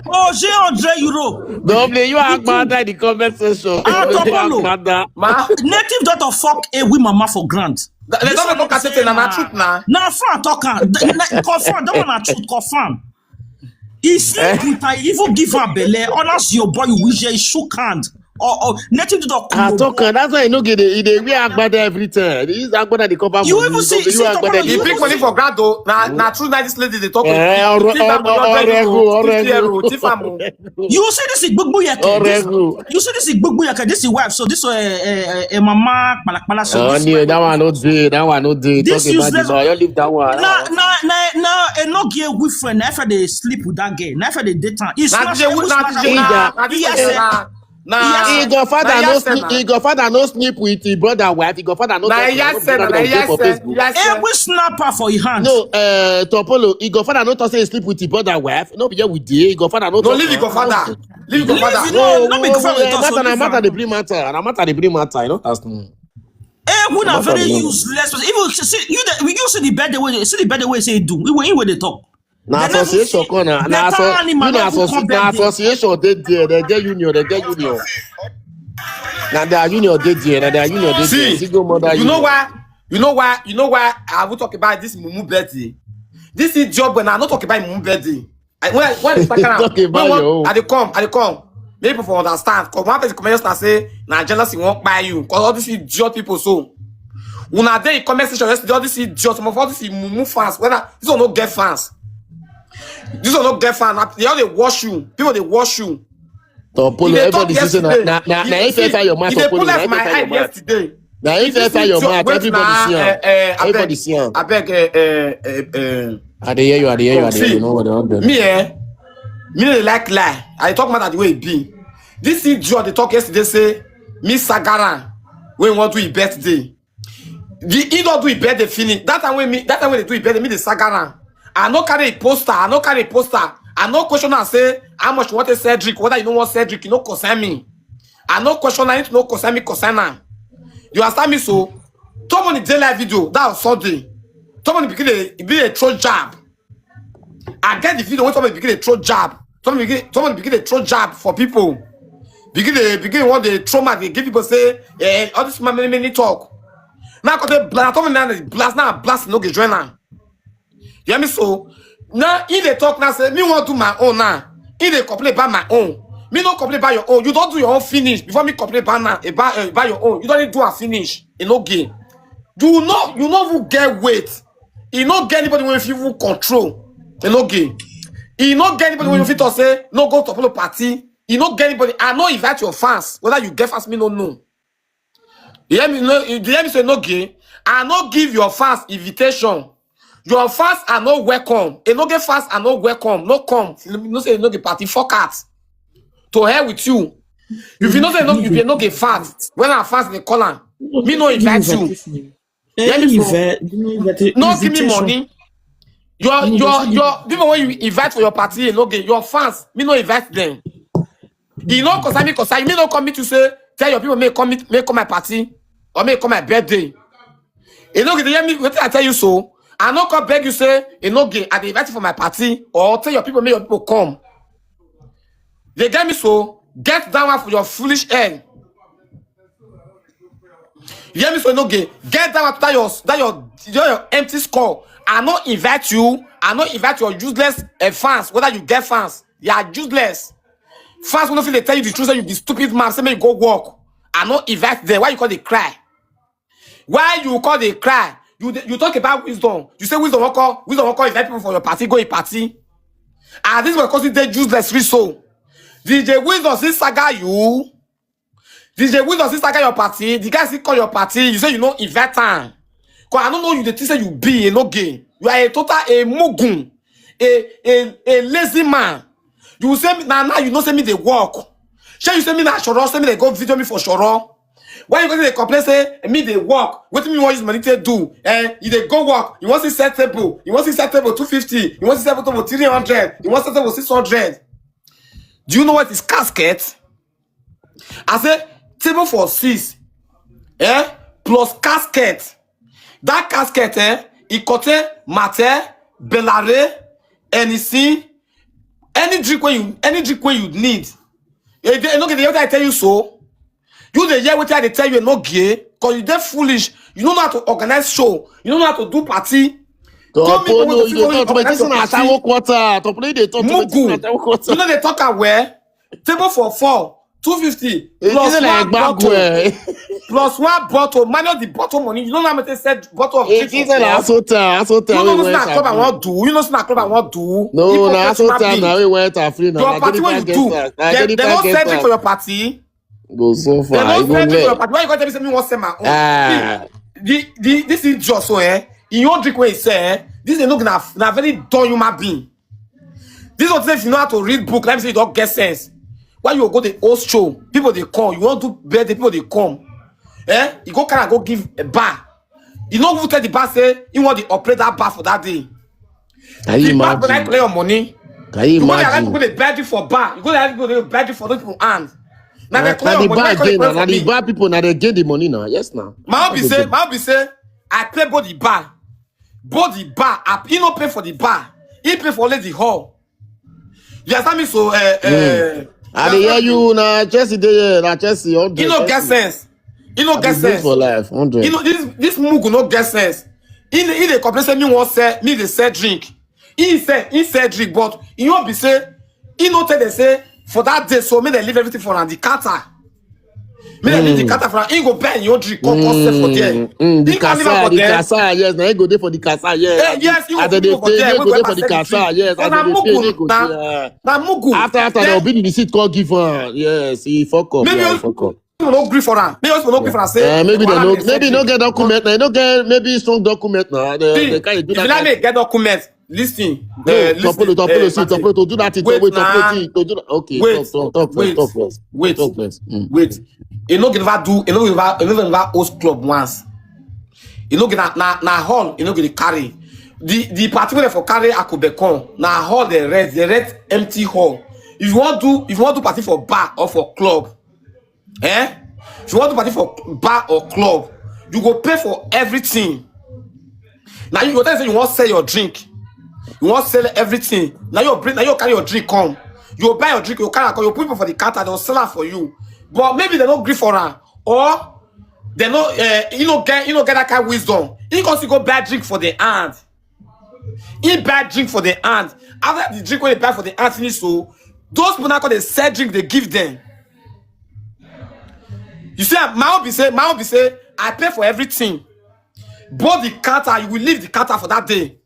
Oh, J hundred euro. Don't play you agbada in the comment section. Ah, They wear Topolo. Agbada. Ma, Native daughter fuck a we mama for grant. they don't make us say na na truth na. Na fun talk am. Confirm that one na truth. Confirm. He sleep with her. He even give her belle. Honest your boy, you wish he shook hand. Or, or native dog. I talk am. That's why you no get it. They wear agbada every time. They use agbada they cover You body. even see- They see wear agbada. Topolo, He you pick money for grant though. Na na true na this lady dey talk. Eh, Thief am ore- hundred euro, ore- fifty euro, thief am o. You see this Igbogbo Yeke. This, Oregu. you see this Igbogbo Yeke. This is wife. So this uh, uh, uh, mama kpalakpala. So Oh, this no, wife- that one no dey. That one no dey. This Talk about useless- this one. You leave that one. na na na na eno gay with friend na efe dey sleep with that girl na efe dey date am. He Na snatch the ewe na snatch the am. na na Yes, the sir. na na. Yes, sir. He go father Na no yes, sir, sleep. na. He go father no sleep with his brother wife. He go father no Na talk yes, no sir, brother na no dey yes, for sir, Facebook. yes, sir. Ewe snap her for his hand. No, uh, Topolo. He go father no talk say he sleep with his brother wife. No be here with the. He go father no. No, Talk leave the am. Godfather. Leave the Leave Godfather. it, no, no be Godfather dey talk so, Matter na leave matter am. Dey bring matter. Na matter Dey bring matter. I don't ask me. Ewe na Matter very dey- useless person. Even see, see you the, you see the birthday way see the birthday way say he do. He wey he wey dey talk. Na They never association see- better asso- animal you na no even associ- come na birthday. Association dey there. They get union. They get union. Na their union dey there. Na their union dey there. See, Single mother you know union. Why? You know why? You know why I will talk about this mumu birthday. This is job when I not talk about mumu birthday. I, when I when I start Talk about when your own. I dey come, I dey come. Make people for understand. Cause one person come just say na jealousy won't buy you. Cause all these idiot people so. When I dey in comment section yesterday, all these idiot, some of all these mumu fans. Whether this one no get fans. This one no get fans. They all dey watch you. People dey watch you. Topolo, You dey everybody talk see say na yesterday. na na You na if see, ever your mouth you dey Topolo, pull na out if my ever eye your mouth. Yesterday. Na if If you ever see your Joe- mouth, wait everybody na, see am. Eh, eh, Everybody abeg, see am. abeg, eh, eh, eh, eh. I dey hear you. I dey hear you. I dey hear See, you. No worry, don't do. Me eh, me no dey like lie. I talk matter the way e be. This idiot dey talk yesterday say me sagaran when he wan do his birthday. The he don do his birthday finish. That time when me that time when they do his birthday, me dey sagaran. I no carry a poster. I no carry a poster. I no question am say how much you want to sell drink, whether you no want sell drink, you no concern me. I no question am, it no concern me, concern am. You understand me so? Tomoni dey live video that was Sunday. Tomoni begin dey begin dey throw jab. I get the video when somebody begin dey throw jab. Somebody begin somebody begin dey throw jab for people. Begin dey begin want dey throw mouth dey give people say eh all this man many many talk. Now cause they blast Tomoni now dey blast now blast no get join am. You hear me so? Now he dey talk now say me want do my own now. He dey complain about my own. Me no complain about your own. You don do your own finish before me complain about now about uh, about your own. You don do am finish. E no gain. You no you no even get weight. E no get anybody wey fit even control. E no get. E no get anybody wey fit talk say no go to Apollo party. E no get anybody. I no invite your fans. Whether you get fans, me no know. You hear me? No, you hear me say no gay. I no give your fans invitation. Your fans are no welcome. E no get fans are no welcome. No come. You know say e no get party. Fuck out. To hell with you. If you know say no, if you no get fans, when our fans dey call am, me no invite you. Hear me so. No give me money. Your your your people wey you invite for your party, no get your fans. Me no invite them. E no concern me, concern you. Me no come meet you say tell your people make come meet, make come my party or make come my birthday. E no get, hear me wetin I tell you so. I no come beg you say e no get. I dey invite you for my party or tell your people make your people come. They get me so. Get that one for your foolish head. You hear me so no get. Get that one, that your that your your, your empty score. I no invite you. I no invite your useless uh, fans. Whether you get fans, they are useless. Fans wey no fit dey tell you the truth, say you be stupid man, say make you go work. I no invite them. Why you call dey cry? Why you call dey cry? You dey- you talk about wisdom. You say wisdom wan call wisdom wan call invite people for your party, go a party. And this one cause you dey useless reach so. D J Wisdom still saga you. D J Wisdom still saga your party. The guy still call your party. You say you no invite am. Cause I no know you dey think say you be a no game. You are a total a mugun, a a a lazy man. You say me na now you know say me dey work. Shey you say me na shoro, say me dey go video me for shoro. Why you go dey complain say me dey work? Wetin me wan use money take do? Eh, you dey go work. You wan see set table. You wan see set table two fifty. You wan see set table three hundred. You wan set table six hundred. Do you know what is casket? I say table for six, eh, plus casket. That casket, eh, e contain mate, belare, anything, any drink wey you any drink wey you need. E dey- e no get the way I tell you so. You dey hear wetin I dey tell you, e no gay, cause you dey foolish. You no know how to organize show. You no know how to do party. Come meet people wey go fit go organize your party. Mugu. You no dey talk am well. Table for four, two fifty plus one bottle. Plus one bottle. Manage the bottle money. You don't know how much they said bottle of drink for four. You know say na club I wan do. You know say na club I wan do. No, na Hypocrite human being. Your party wey you do, they, they no sell drink for your party. Go so far. They no sell drink for your party. Why you gonna tell me say me wan sell my own? Ah. See, the the this is just so eh. In your drink wey you sell, eh, this is look na na very dumb human being. This one say if you know how to read book, let me say you don't get sense. Why you go the host show? People they call. You want to birthday, people they come. Eh? You go carry go give a bar. You know who tell the bar say you want to operate that bar for that day. Can you imagine? The bar go like play your money. Can you imagine? You go like people they beg you for bar. You go like people they beg you for those people hand. Now they play your money. Why you go dey play for me? Bar people now they get the money now. Yes now. My own be say, my own be say, I pay both the bar. Both the bar. I, he no pay for the bar. He pay for only the hall. You understand me? So, uh, uh, I dey hear you now. Chelsea dey here. Now Chelsea, hundred. He no get sense. He no get sense for life. Hundred. You know this this mugu no get sense. He he dey complain say me wan sell me dey sell drink. He sell he sell drink, but he no be say he no tell them say for that day so make dem leave everything for am the counter. Make dem leave the counter for am. He go buy your drink come come sell for there. Mm, the kasa, the kasa, yes. Now he go there for the kasa, yes. Eh, yes, he go for there. He go there for the kasa, yes. As they dey pay, he go there. Na mugu. After after they be in the seat call give am. Yes, he fuck up. Maybe he fuck up. People no gree for am. Maybe people no gree for am. Say maybe they no maybe no get document now. No get maybe strong document now. They they can't do that. If you like me get document, listen. No, Topolo, Topolo, see, Topolo, to do that thing. Wait, Topolo, to do that. Okay, wait, talk, talk, talk first, talk first. Wait, talk first. Wait. E no get ever do. E no get ever. E no get ever host club once. E no get na na, na hall. E no get the carry. The the party wey for carry Akubekon na hall they rent. They rent empty hall. If you want do if you want do party for bar or for club, eh? If you want to party for bar or club, you go pay for everything. Now you go tell say you want sell your drink, you want sell everything. Now you bring, now you carry your drink come. You buy your drink, you carry am come, you put people for the counter, they'll sell am for you. But maybe they don't gree for am, or they no, uh, you know get you know get that kind of wisdom. He go still go buy drink for the hand. He buy drink for the hand. After the drink when he buy for the hand finish, so those people now call they sell drink they give them. You see, my own be say, my own be say, I pay for everything. Both the counter, you will leave the counter for that day.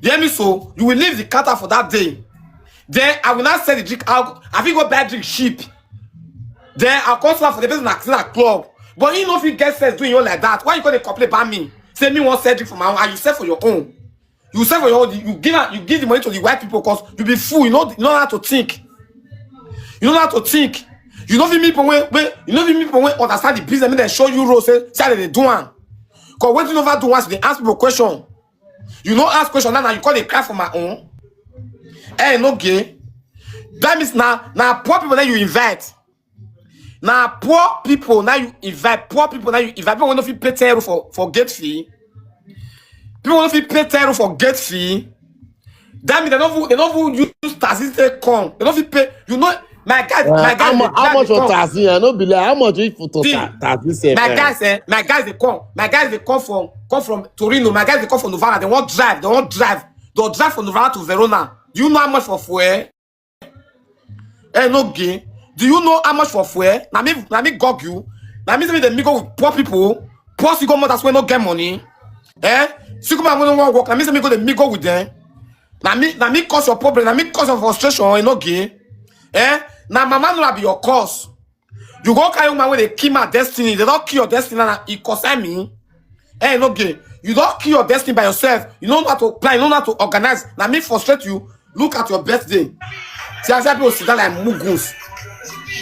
You hear me? So you will leave the counter for that day. Then I will not sell the drink out. I will go buy drink cheap. Then I'll come for the person at the club. But you know if you get sense doing you like that, why you gonna complain about me? Say me won't sell drink for my own, and you sell for your own. You sell for your own. You give am- you give the money to the white people because you be fool. You know you know how to think. You know how to think. You know if people when when you know if people when understand the business, make dem show you road say say they dey do am. Cause wetin you never do once you dey ask people question. You no ask question now, now you call dey cry for my own. Eh, no gay. That means now now poor people that you invite. Now poor people now you invite poor people now you invite people wey no fit pay ten euro for for gate fee. People wey no fit pay ten euro for gate fee. That means they don't even- they don't even use taxi take come. They don't fit pay. You know my guys, my guys, how, dey mu- how drive much dey for come. Taxi? I no be like how much if for See, ta- Taxi sef. My eh? guys, eh, my guys they come. My guys they come from come from Torino. My guys they come from Novara. They won't drive. They won't drive. They'll drive from Novara to Verona. Do you know how much for fuel? Eh, no gay. Do you know how much for fuel? Na me, na me gog you. Na me say me dey mingle with poor people. Poor single mothers wey no get money. Eh? Single man wey no wan work. Na me say me go dey mingle with them. Na me, na me cause your problem. Na me cause your frustration. Eh, no gay. Eh? Na mama no be your cause. You go carry woman wey dey kill my destiny. They don't kill your destiny. Na e concern me. Eh, no gay. You don't kill your destiny by yourself. You don't know how to plan. You don't know how to organize. Na me frustrate you. Look at your birthday. See, I see people sit down like mugus.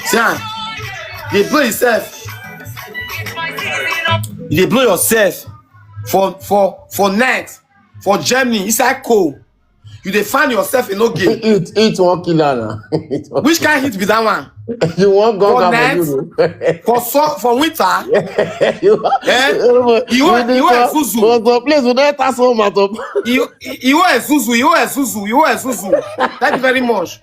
See, ah, you dey blow yourself. You dey blow yourself for for for net for Germany inside cold. You dey find yourself in no gay. It it won't kill her now. It won't- Which kind hit be that one? You won't go For down net? For you. For so for winter, You- Eh? you- You are- you you are for- Zuzu. For some place, we don't pass home at all. you you are Zuzu, you are Zuzu, you are Zuzu. Thank you very much.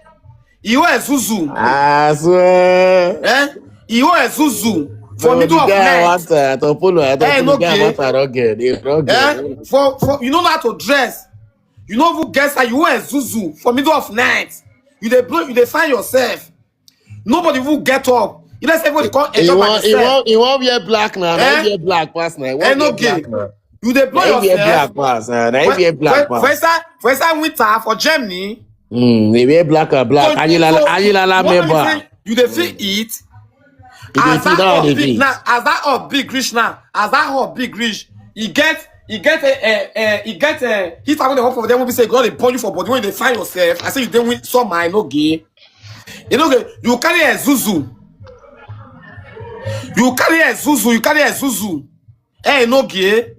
You are Zuzu. I swear. Eh? You are Zuzu. For No, middle the of guy night. want, uh, Topolo, I Eh, don't no the guy gay. Want I don't get it. Don't get Eh? it. For for you know how to dress. You know who guess how you are Zuzu for middle of night. You dey blow, you dey find yourself. Nobody will get up. You know say everybody come He enjoy by want, he yourself. want, he want wear black now. Eh? He wear black pass now. He Eh, want no wear gay. Black now. You dey blow He wear yourself. Black pass now. He wear black For, for pass. Instance, for instance, winter for Germany. Mm, he wear black and black. So- Ayilala, so- Ayilala what member. Say, you dey feel it. You dey As feel that that hub one dey big feel. Now, as that hub big reach now, as that hub big reach, e get e get a a a e get a hit. When they work for them, will be say God dey burn you for body when they find yourself. I say you dey win some I no gay. You know gay. You carry a zuzu. You carry a zuzu. You carry a zuzu. Eh, no gay.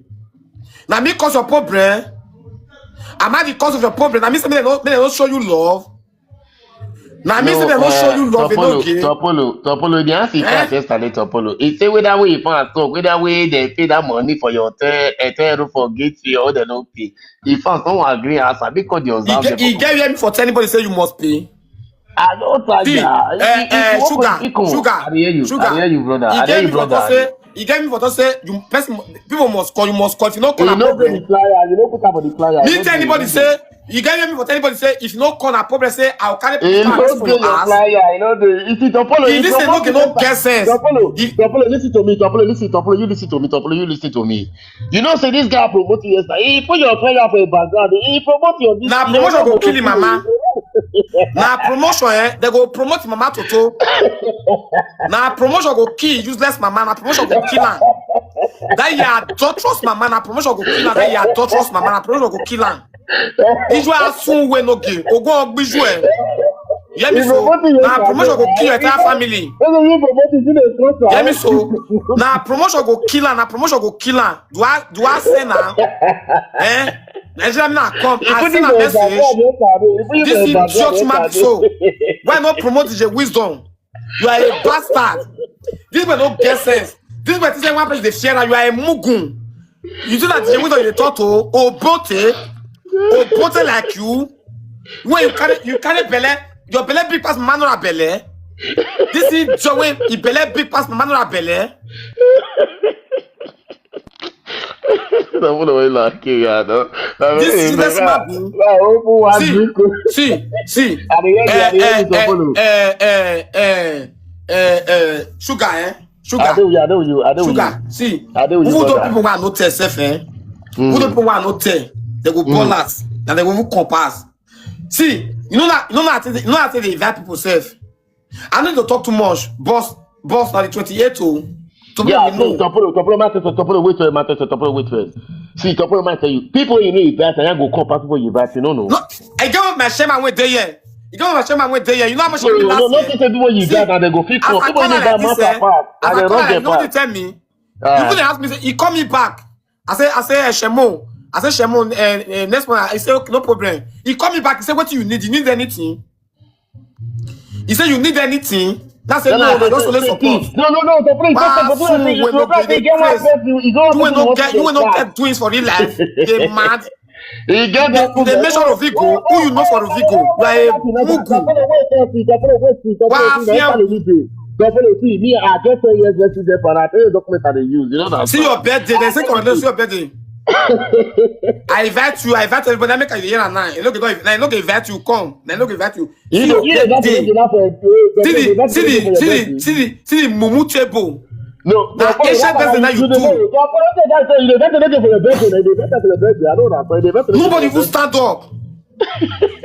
Now me cause your problem. Am I the cause of your problem? Now me say me they don't, me they don't show you love. Now me say they don't show you love. You no Topolo, gay. Topolo, Topolo. The answer you Eh? can't yesterday, Topolo. He say whether way you fans talk, whether way they pay that money for your hotel, hotel room for gate fee or they don't pay. The fans don't agree answer because they He observe get, he the get hear me for tell anybody say you must pay. I don't tell See, you. eh, eh, sugar, sugar, I hear you. sugar. I hear you, brother. He I hear get you, me for brother. Say, he get me for say you person people must call, you must call. If you no call, You a know problem. The flyer. You know put up on the flyer. Me You know tell the- anybody say you get me for tell anybody say if you no call a problem say I'll carry You people know for the your house. Flyer. You know the. If it's Topolo, He did say no, no get sense. Topolo, He- Topolo, listen to me. Topolo, listen. Topolo, you listen to me. Topolo, you listen to me. You know, say this guy promote you yesterday. He put your flyer for a background. He promote your. Na promotion go kill him, mama. Na promotion, eh? They go promote mama Toto. Na promotion go kill useless mama. Na promotion go kill her. That your adulterous mama. Na promotion go kill her. That your adulterous mama. Na promotion go kill her. Ijua soon we no give. Ogo ogbijue. Hear me so. Na promotion go kill your entire family. Hear me so. Na promotion go kill her. Na promotion go kill her. Do I do I say now? Eh? Nigeria now come. I send a message. This idiot man so. Why not promote the wisdom? You are a bastard. This man don't get sense. This man say one person dey fear you. You are a mugun. You do that the wisdom you talk to Obote, Obote like you. When you carry you carry belle, your belle big pass manual belle. This is the way he belle big pass manual belle. Someone wey like you, yeah, no. This is the smart. See, see, see. Eh, eh, eh, eh, eh, eh, eh, eh, sugar, eh? Sugar. I dey with you. I dey with you. I dey with Sugar. You. See. I dey with you. Who Brother. People wey I no tell sef, eh? Mm. Who the people wey I no tell? They go mm. Ball us. Now they go even compass. See, you know that you know that you know that they invite people sef. I need to talk too much. Boss, boss, now the twenty-eight oh. To yeah, no, Topolo, Topolo, my sister, Topolo, wait for my sister, Topolo, wait for. See, Topolo, might tell you, people you know invite, and I go compass people you invite, you know, no. No, I get my shame and went there. You know my shame and went there. You know how much no, no, no, no, people you invite, and they go fix up. People you invite, master pass, and they run their pass. Tell me. Uh, you couldn't ask me. Say, he call me back. I say, I say, uh, Shemo. I say, Shemo. Uh, uh, next one, I say, okay, no problem. He call me back. He said, "What do you need? You need anything?" He said, "You need anything?" That's a no. They don't only support. No, no, no. The place. You will not get. You will not get doings for real life. They mad. He get that. The measure of ego. Who you know for of ego? You are a mugu. Wow, see me, I get ten years yesterday, but I tell you document I dey use. You know that. See your birthday. They say congratulations. See your birthday. I invite you. I invite everybody. I make a year and nine. Look at. I look invite you. Come. I look invite you. See your birthday. See the see the see the see the mumu table. No, na ancient person na you do. Nobody even stand up.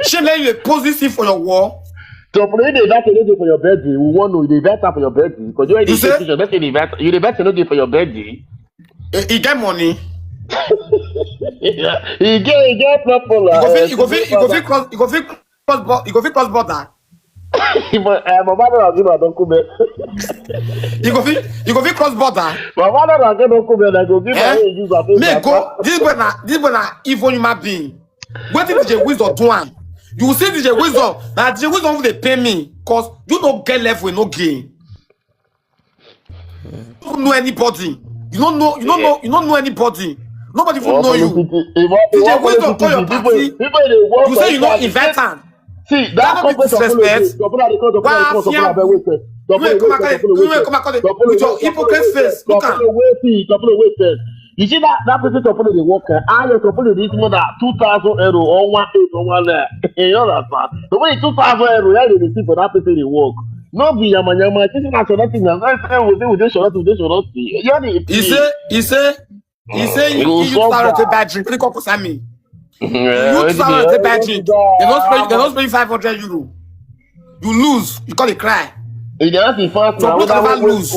Shame that you dey post this thing for your wall. Topolo, you dey invite anything for your birthday. We want know you dey invite am for your birthday because you dey invite you dey invite anything for your birthday. He get money. He get he get proper. He go fit he go fit he go fit cross he go fit cross border. He go fit cross border. But uh, my mother has given a document. You go fit you go fit cross border. My mother has given document. I go give her use her face. May go. This boy na this boy na evil human being. Wetin D J Wisdom do am? You see D J Wisdom na D J Wisdom dey pay me cause you no get level, no gain. You don't know anybody. You don't know. You don't know. You don't know anybody. Nobody even know you. D J Wisdom call your party. You say you no invite am. See that no be disrespect. Why afia? You come out with your hypocrite face. Look at. You see that that person Topolo dey work. Ah, your Topolo dey more than two thousand euro or one eight or one nine. You understand? The way two thousand euro, yeah, they receive for that person dey work. No be yama yama. This is not nothing. I'm not saying we dey we dey short we dey short. You know the. He say he say He say you you use flour take buy drink. What do you call Kusami? You use flour take buy drink. They don't spend they don't spend five hundred euro. You lose. You call it cry. If they ask me fast now, whether we lose.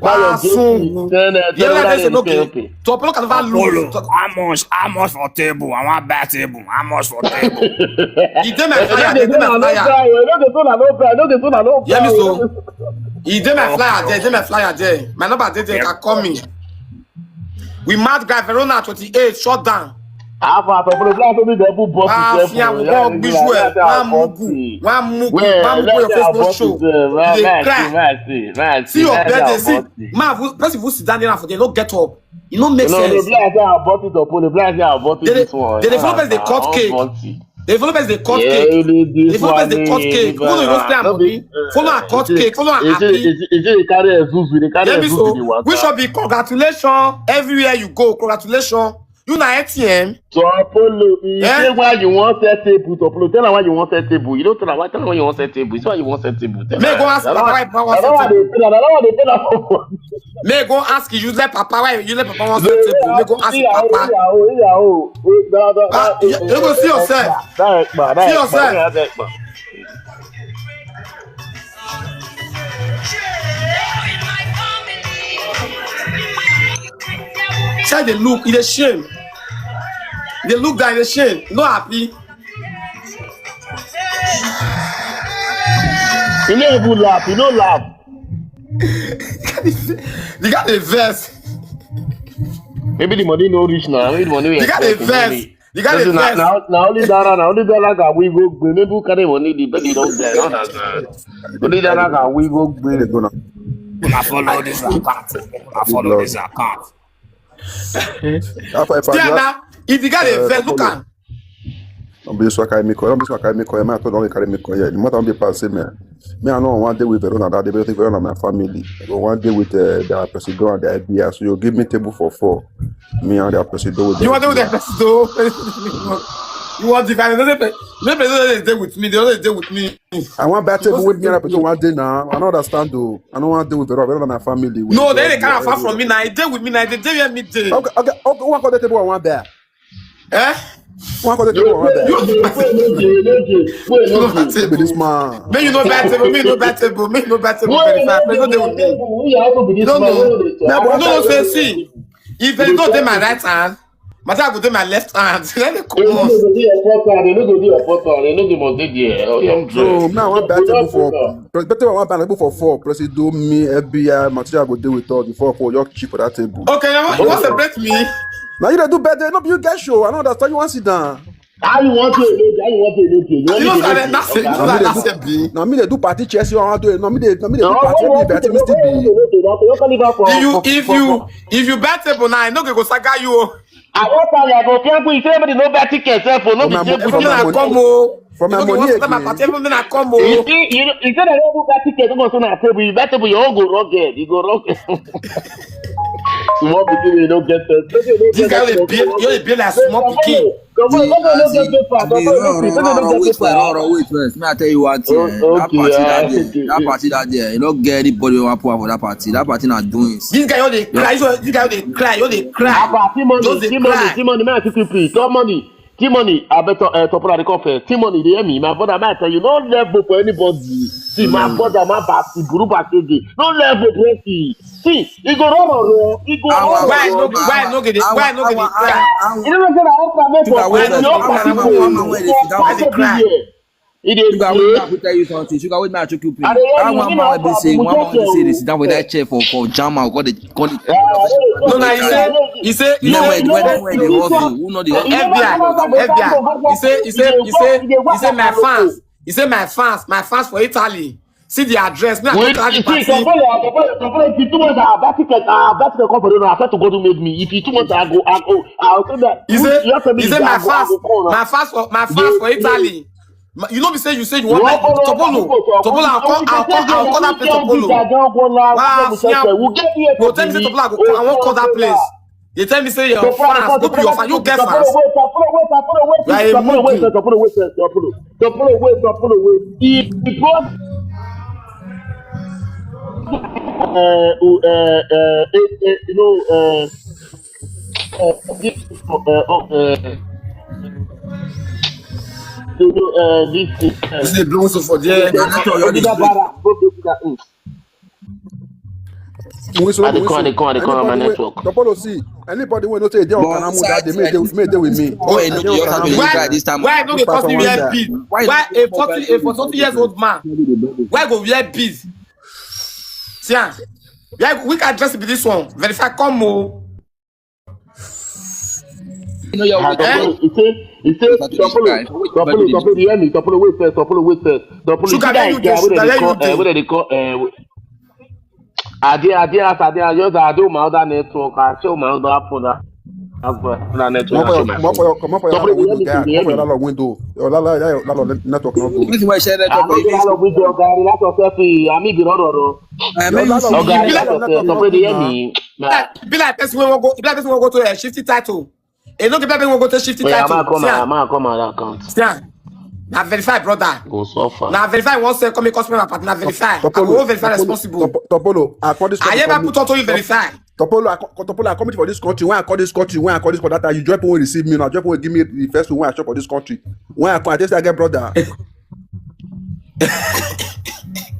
Pass on. The other day say okay. Topolo can never lose. How much? How much for table? I want buy table. How much for table? He dey my flyer. He dey my flyer. Hear me so. He dey my flyer there. He dey my flyer there. My number dey there. Can call me. We mad guy Verona twenty-eight shut down. Afa to put the black to be the book boss. Ah, yeah, we go gbiju e. Wa mugu, wa mugu, wa mugu your face no show. Dey cry. See your birthday, see. Man, person who sit down there for there no get up. E no make sense. No, the black say I bought it up. The black say I bought it this one. They dey follow person dey cut cake. The developers dey cut cake. The developers dey cut cake. Who no go spend money? Follow am cut cake. Follow am happy. Is it dey carry a zuzu? Dey carry a zuzu dey waka. We should be congratulations everywhere you go. Congratulations. You na A T M. To Apollo, he say why you wan sell table to Apollo. Tell am why you wan sell table. You don't tell am why. Tell am why you wan sell table. It's why you wan sell table. May go ask papa why papa wan sell table. May go ask you let papa why you let papa wan sell table. May go ask papa. Ah, you, you go see yourself. See yourself. Shy dey look, e dey shame. E dey look down, e dey shame. E no happy. E no even laugh, e no laugh. The guy dey vex. Maybe the money no reach now. Maybe the money we expect. The guy dey vex. The guy dey vex. Na only Dara, na only Dara can we go gbe. Maybe who carry money, the baby don vex. Only Dara can we go gbe. Una follow this account. Una follow this account. If the guy dey vex, look am. Don't be so carry me call. Don't be so carry me call. My phone don't carry me call. Yeah, the matter don't be pass me. Me, I know one day with Verona that they be Verona my family. But one day with uh, their president and the idea. So you give me table for four. Me and their president with. You want to with their president? You want divide? They don't dey, no, they don't dey with me. They don't dey with me. I want better table with me and people one day now. I don't understand though. I don't want to deal with the Rob. Not my family. No, they dey kind of far from me now. They dey with me now. They dey where me dey. Okay, okay, okay. One call the table I want there. Eh? One call the table I want there. You Wait, wait, wait, wait, wait, wait, Look at wait. This man. Me, you know bad table. Me, you know bad table. Me, you know bad table. Verify. They don't dey with me. You have to be this No, man. no. Who dey talk? No, no, say see. If they don't dey my right hand, my dad go dey my left hand. Then they You come no on. go dey your fourth hand. You no go dey your fourth hand. You no go must dey there. Oh, young So Joe. now I want better table for. Better I want better table for four. Plus it do me F B I material go deal with all the four four. You're cheap for that table. Okay, now you want to separate me? Now you dey do better. No, you get show. I don't understand. You want sit down. How you want to look? How you want to look? You You know want to that that's it. You know that that's it, B. Now me dey do party chess. You want to do it. Now me dey now me dey do party. Me dey party. Me still be. If you if you if you bet table now, I no go saga you. Oh. I wan tell you, I go fianku. You say everybody no bet ticket sef o, no be From my table. From my Everyone I money. come oh. From my You know, money you want to my again. party, everyone I come You oh. see, you know, you say that every bet ticket no go soon at table. You bet table, your own go rugged. You go rugged. Small pikin wey no get sense. Make you no This get guy sense. dey behave, you dey behave like small pikin. Come on, come on, no get paper. Come on, no get paper. Wait first, wait first. Make I tell you one thing. Oh, Eh? That okay, party yeah, that day, okay. that party that day, you don't get anybody who want for that party. That party not doing. This guy, you dey cry. You dey- This guy, you dey cry. You dey cry. Apa, see money, Just dey see money, cry. See money. Man, see money, see money. I bet uh, Topura dey come first. See money, dey hear me. My brother, I tell you, no level for anybody. See, my brother, my back, see, Guru back again. No level, bro. See, see, he go run, run, run. He go run, Why run, no? run. Why no get it? Why no get it? Cry? You know say na help am make Sugar, for wait, for sugar, your wait, party sugar, for wait, sugar, for wait, every sugar, year. E dey Sugar, wait, play. I go tell you something. Sugar, wait, make I choke you, please. I dey That hear one you man now, wey be say, Abu one man wey be say, Mujeje. They sit down with that chair for for jam and got the got the. No, na he say, he say, he No, say, wait, when when they hustle, who know the F B I, F B I. He say, he say, he say, he say my fans. He say my fans, my fans for Italy. See the address. Me, I go Wait, tell the you see, party. Topura, Topura, Topura, if you too much, ah, Vatican, ah, Vatican come for you now. I swear to God who made me. If you too much, I go, I go, I go tell that. He You- say, you have to be he say there, my I go, I fans, go call now. my fans for, my fans for Italy. Ma- You know, be say you say you want Wọ́n like kọ́ lọ́wọ́ Topolo, púpọ̀ tó Topolo, I come, I come, I come that place Topolo. Wow, fiam. Go tell me say Topolo, I go, I won't call that place. They tell me say your fans, no be your fans, you get fans. You are a mugu. Topolo, wait, Topolo, wait, Topolo, wait. If it was, uh, uh, uh, uh, you know, uh, uh, this, uh, uh, uh, you know, uh, this, uh, This is the blue so for there. Your network, your Odida network. Bara, no be that, mm. Wait, so I dey wait, come, I so dey come, I dey come on my anybody wey- network. Topolo, see, anybody wey no say they on But Kanamu inside that they make they make they with me. Oh, you know, you have to be Why, right this time. why no dey cause me wear bead? Why Why you a forty, a forty years old man? Why go wear bead? See, ah, why we can dress be this one? Verify, come more. You know, you're Ah, with Topolo, he say, he say, But Topolo, wait, Topolo, wait, Topolo, hear me, Topolo, wait first, Topolo, wait first. Topolo, Sugar, see where that you guy dey? wey dem Sugar, dey where call, you uh, wey dem dey call, uh, Ade, Ade, as Ade, I just, I do my other network, I show my other phone, that, that's why, other network, I show my Come up for phone. your, come up for your Topolo, landlord you hear window, me, guy. you hear Come up for your me? landlord window. Your landlord, your landlord network no good. This is why I share that I no get all of window, guy, relax yourself, eh, I mean, be roro. I Your mean, you landlord see, Oga, window, relax your yourself, network no Topolo, dey good hear now. me. Na- Be like person wey wan go, be like person wey wan go to a shifty title. E no be like person wey wan go to shifty Oya, title. ma come See, ah, out, ma come out that account. see, ah, na verify, brother. Go suffer. Na verify one sell come make customer partner verify. I go verify responsible. Top- Topolo, I call this I country ever for me. Put auto you verify. Topolo, I, co- Topolo, I come for this country. When I call this country, when I call this country, that time you join people wey receive me now. Join people wey give me the first one when I shop for this country. When I call, I just say I get brother.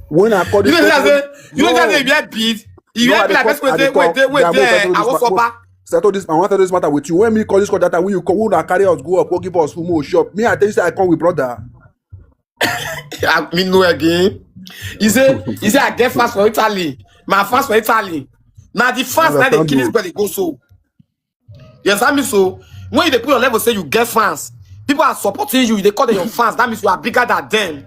When I call You this know country, say you know no. say you wear bead. You No, wear I bead dey like person come, I wey dey dey wey come. dey wey Yeah, dey wait, wait, wait, awosoba. Settle this. I want to settle this matter with you. When me call this call that time, when you call, who na carry us go up, go give us who more shop. Me, I tell you say I come with brother. Ah, me know again. He say, he say I get fans for Italy. My fans for Italy. Now the fans now they Understand kill this you. Belly go so. Yes, I mean so. When you dey put your level, say you get fans. People are supporting you. They call them your fans. That means you are bigger than them.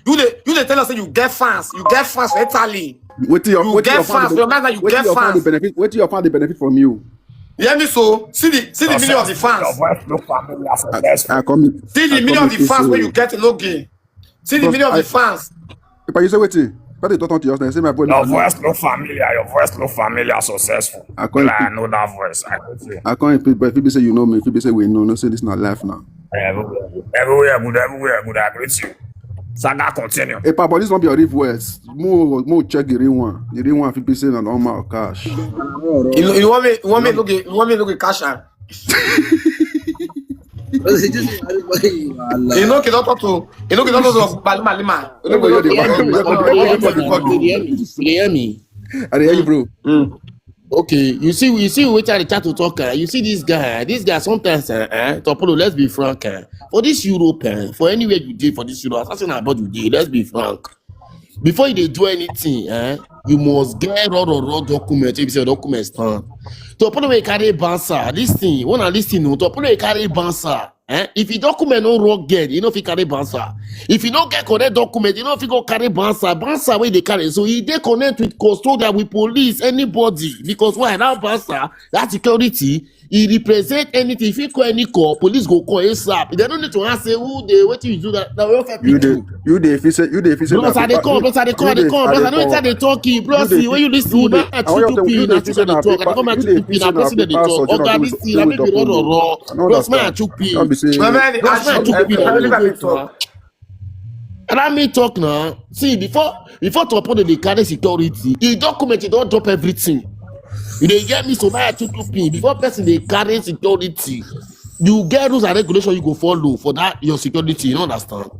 You dey, you dey tell us say you get fans. You get fans for Italy. Wait till your, You wait till get your fan fans. dey- Your man, you wait till get your fan dey fans. Benefit. Wait till your fan dey benefit from you. You hear me so? See the, see the meaning of the fans. I, I come. See the I meaning come of the with fans you, when so- you get in no game. See the Because meaning of I- the fans. If I say wait till, but they don't talk to you. Say my boy. Your voice look familiar. Your voice look familiar. Successful. I can't Like, I repeat. Know that voice. I know it. I can't repeat, but if people say you know me, if people say we know, no say this not life now. Everywhere good, everywhere good, I greet you. Saga continue. Hey, Papa, this won't be a real words. More, more check the real one. The real one, if you say na normal cash. You know, you want me, you want me look at, you want me look at cash out. You know, can talk to, you know, can talk to Balima Lima. You know, Everybody, can everybody, talk to everybody, Balima Lima. everybody. You hear me? You hear me? I dey hear you, bro. Okay, you see, you see which are the chat to talk. Uh, you see this guy, this guy sometimes, uh, uh, Topolo, let's be frank. Uh, for this Europe, uh, for anywhere you dey for this Europe, as I say na abroad you dey, let's be frank. Before you dey do anything, uh, you must get raw, raw, raw document. If you say document stand, Topolo wey carry bouncer, this thing, one and this thing, no, Topolo wey carry bouncer. Eh? If you document no rugged, you know if you carry bouncer. If you no get correct document, you know if you go carry bouncer, bouncer wey dey carry. So he dey connect with custodian, with police, anybody. Because why that bouncer, that security, he represent anything. If you call any call, police go call ASAP. They don't need to ask say who dey, wetin you do that. That welfare You people. dey, you dey fit say, you dey fit say. Bros, I dey come, bros, I dey come, I dey come, bros, I don't tell dey talk, bros. See, when you listen, man, I too stupid. I say na talk, I dey come, I too stupid. Na person dey talk. Oga, this thing, I make you run, run, run. Bros, man, I too pay. Don't be say. Bros, man, I too pay. Let me talk. Let me talk now. See, before, before Topolo dey carry security, he document, he don drop everything. You dey get me? So now I too stupid. Before person dey carry security, you get rules and regulation you go follow for that your security. You know understand?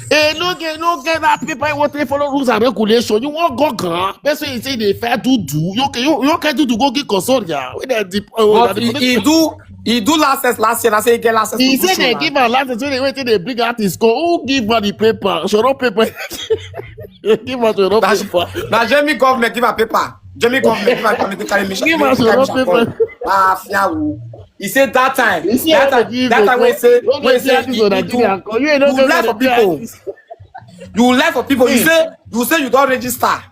Eh, no get, no get that paper. You want to follow rules and regulation. You want go gan? Person you say they fair to do. You okay? You, you okay to do go get consortia? With the, the, oh, But he, he do he do last test last year. I say he get last test. He said they give her last test when they went, they bring out his call. Who give her the paper? Show up paper. Give her show up paper. Now Jamie government give her paper. Jamie government give her paper. Carry me. Give her show up paper. Ah, fiawu. He said that time. He said That they time. give That her time we say Don't we get say artist you for Nigeria. do You know, you lie for people. You lie for people. You say you say you don't register.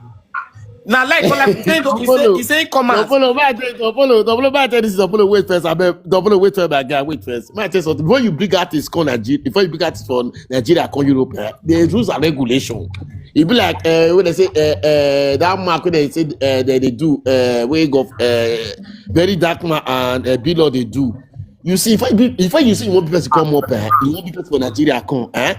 Now like for like he say he say he say come out. Topolo, man, tell Topolo, Topolo, man, tell this is Topolo. Wait first, I bet Topolo, wait first, my guy, wait first. Man, tell something. Before you bring artists come Nigeria, before you bring artists from Nigeria, come Europe, eh, there's rules and regulation. It be like uh, when they say uh, uh, that mark when they say uh, they, they do uh, way of uh, very dark man and uh, below they do. You see, if I be, if I you see one person come up, eh, you want people for Nigeria come, eh?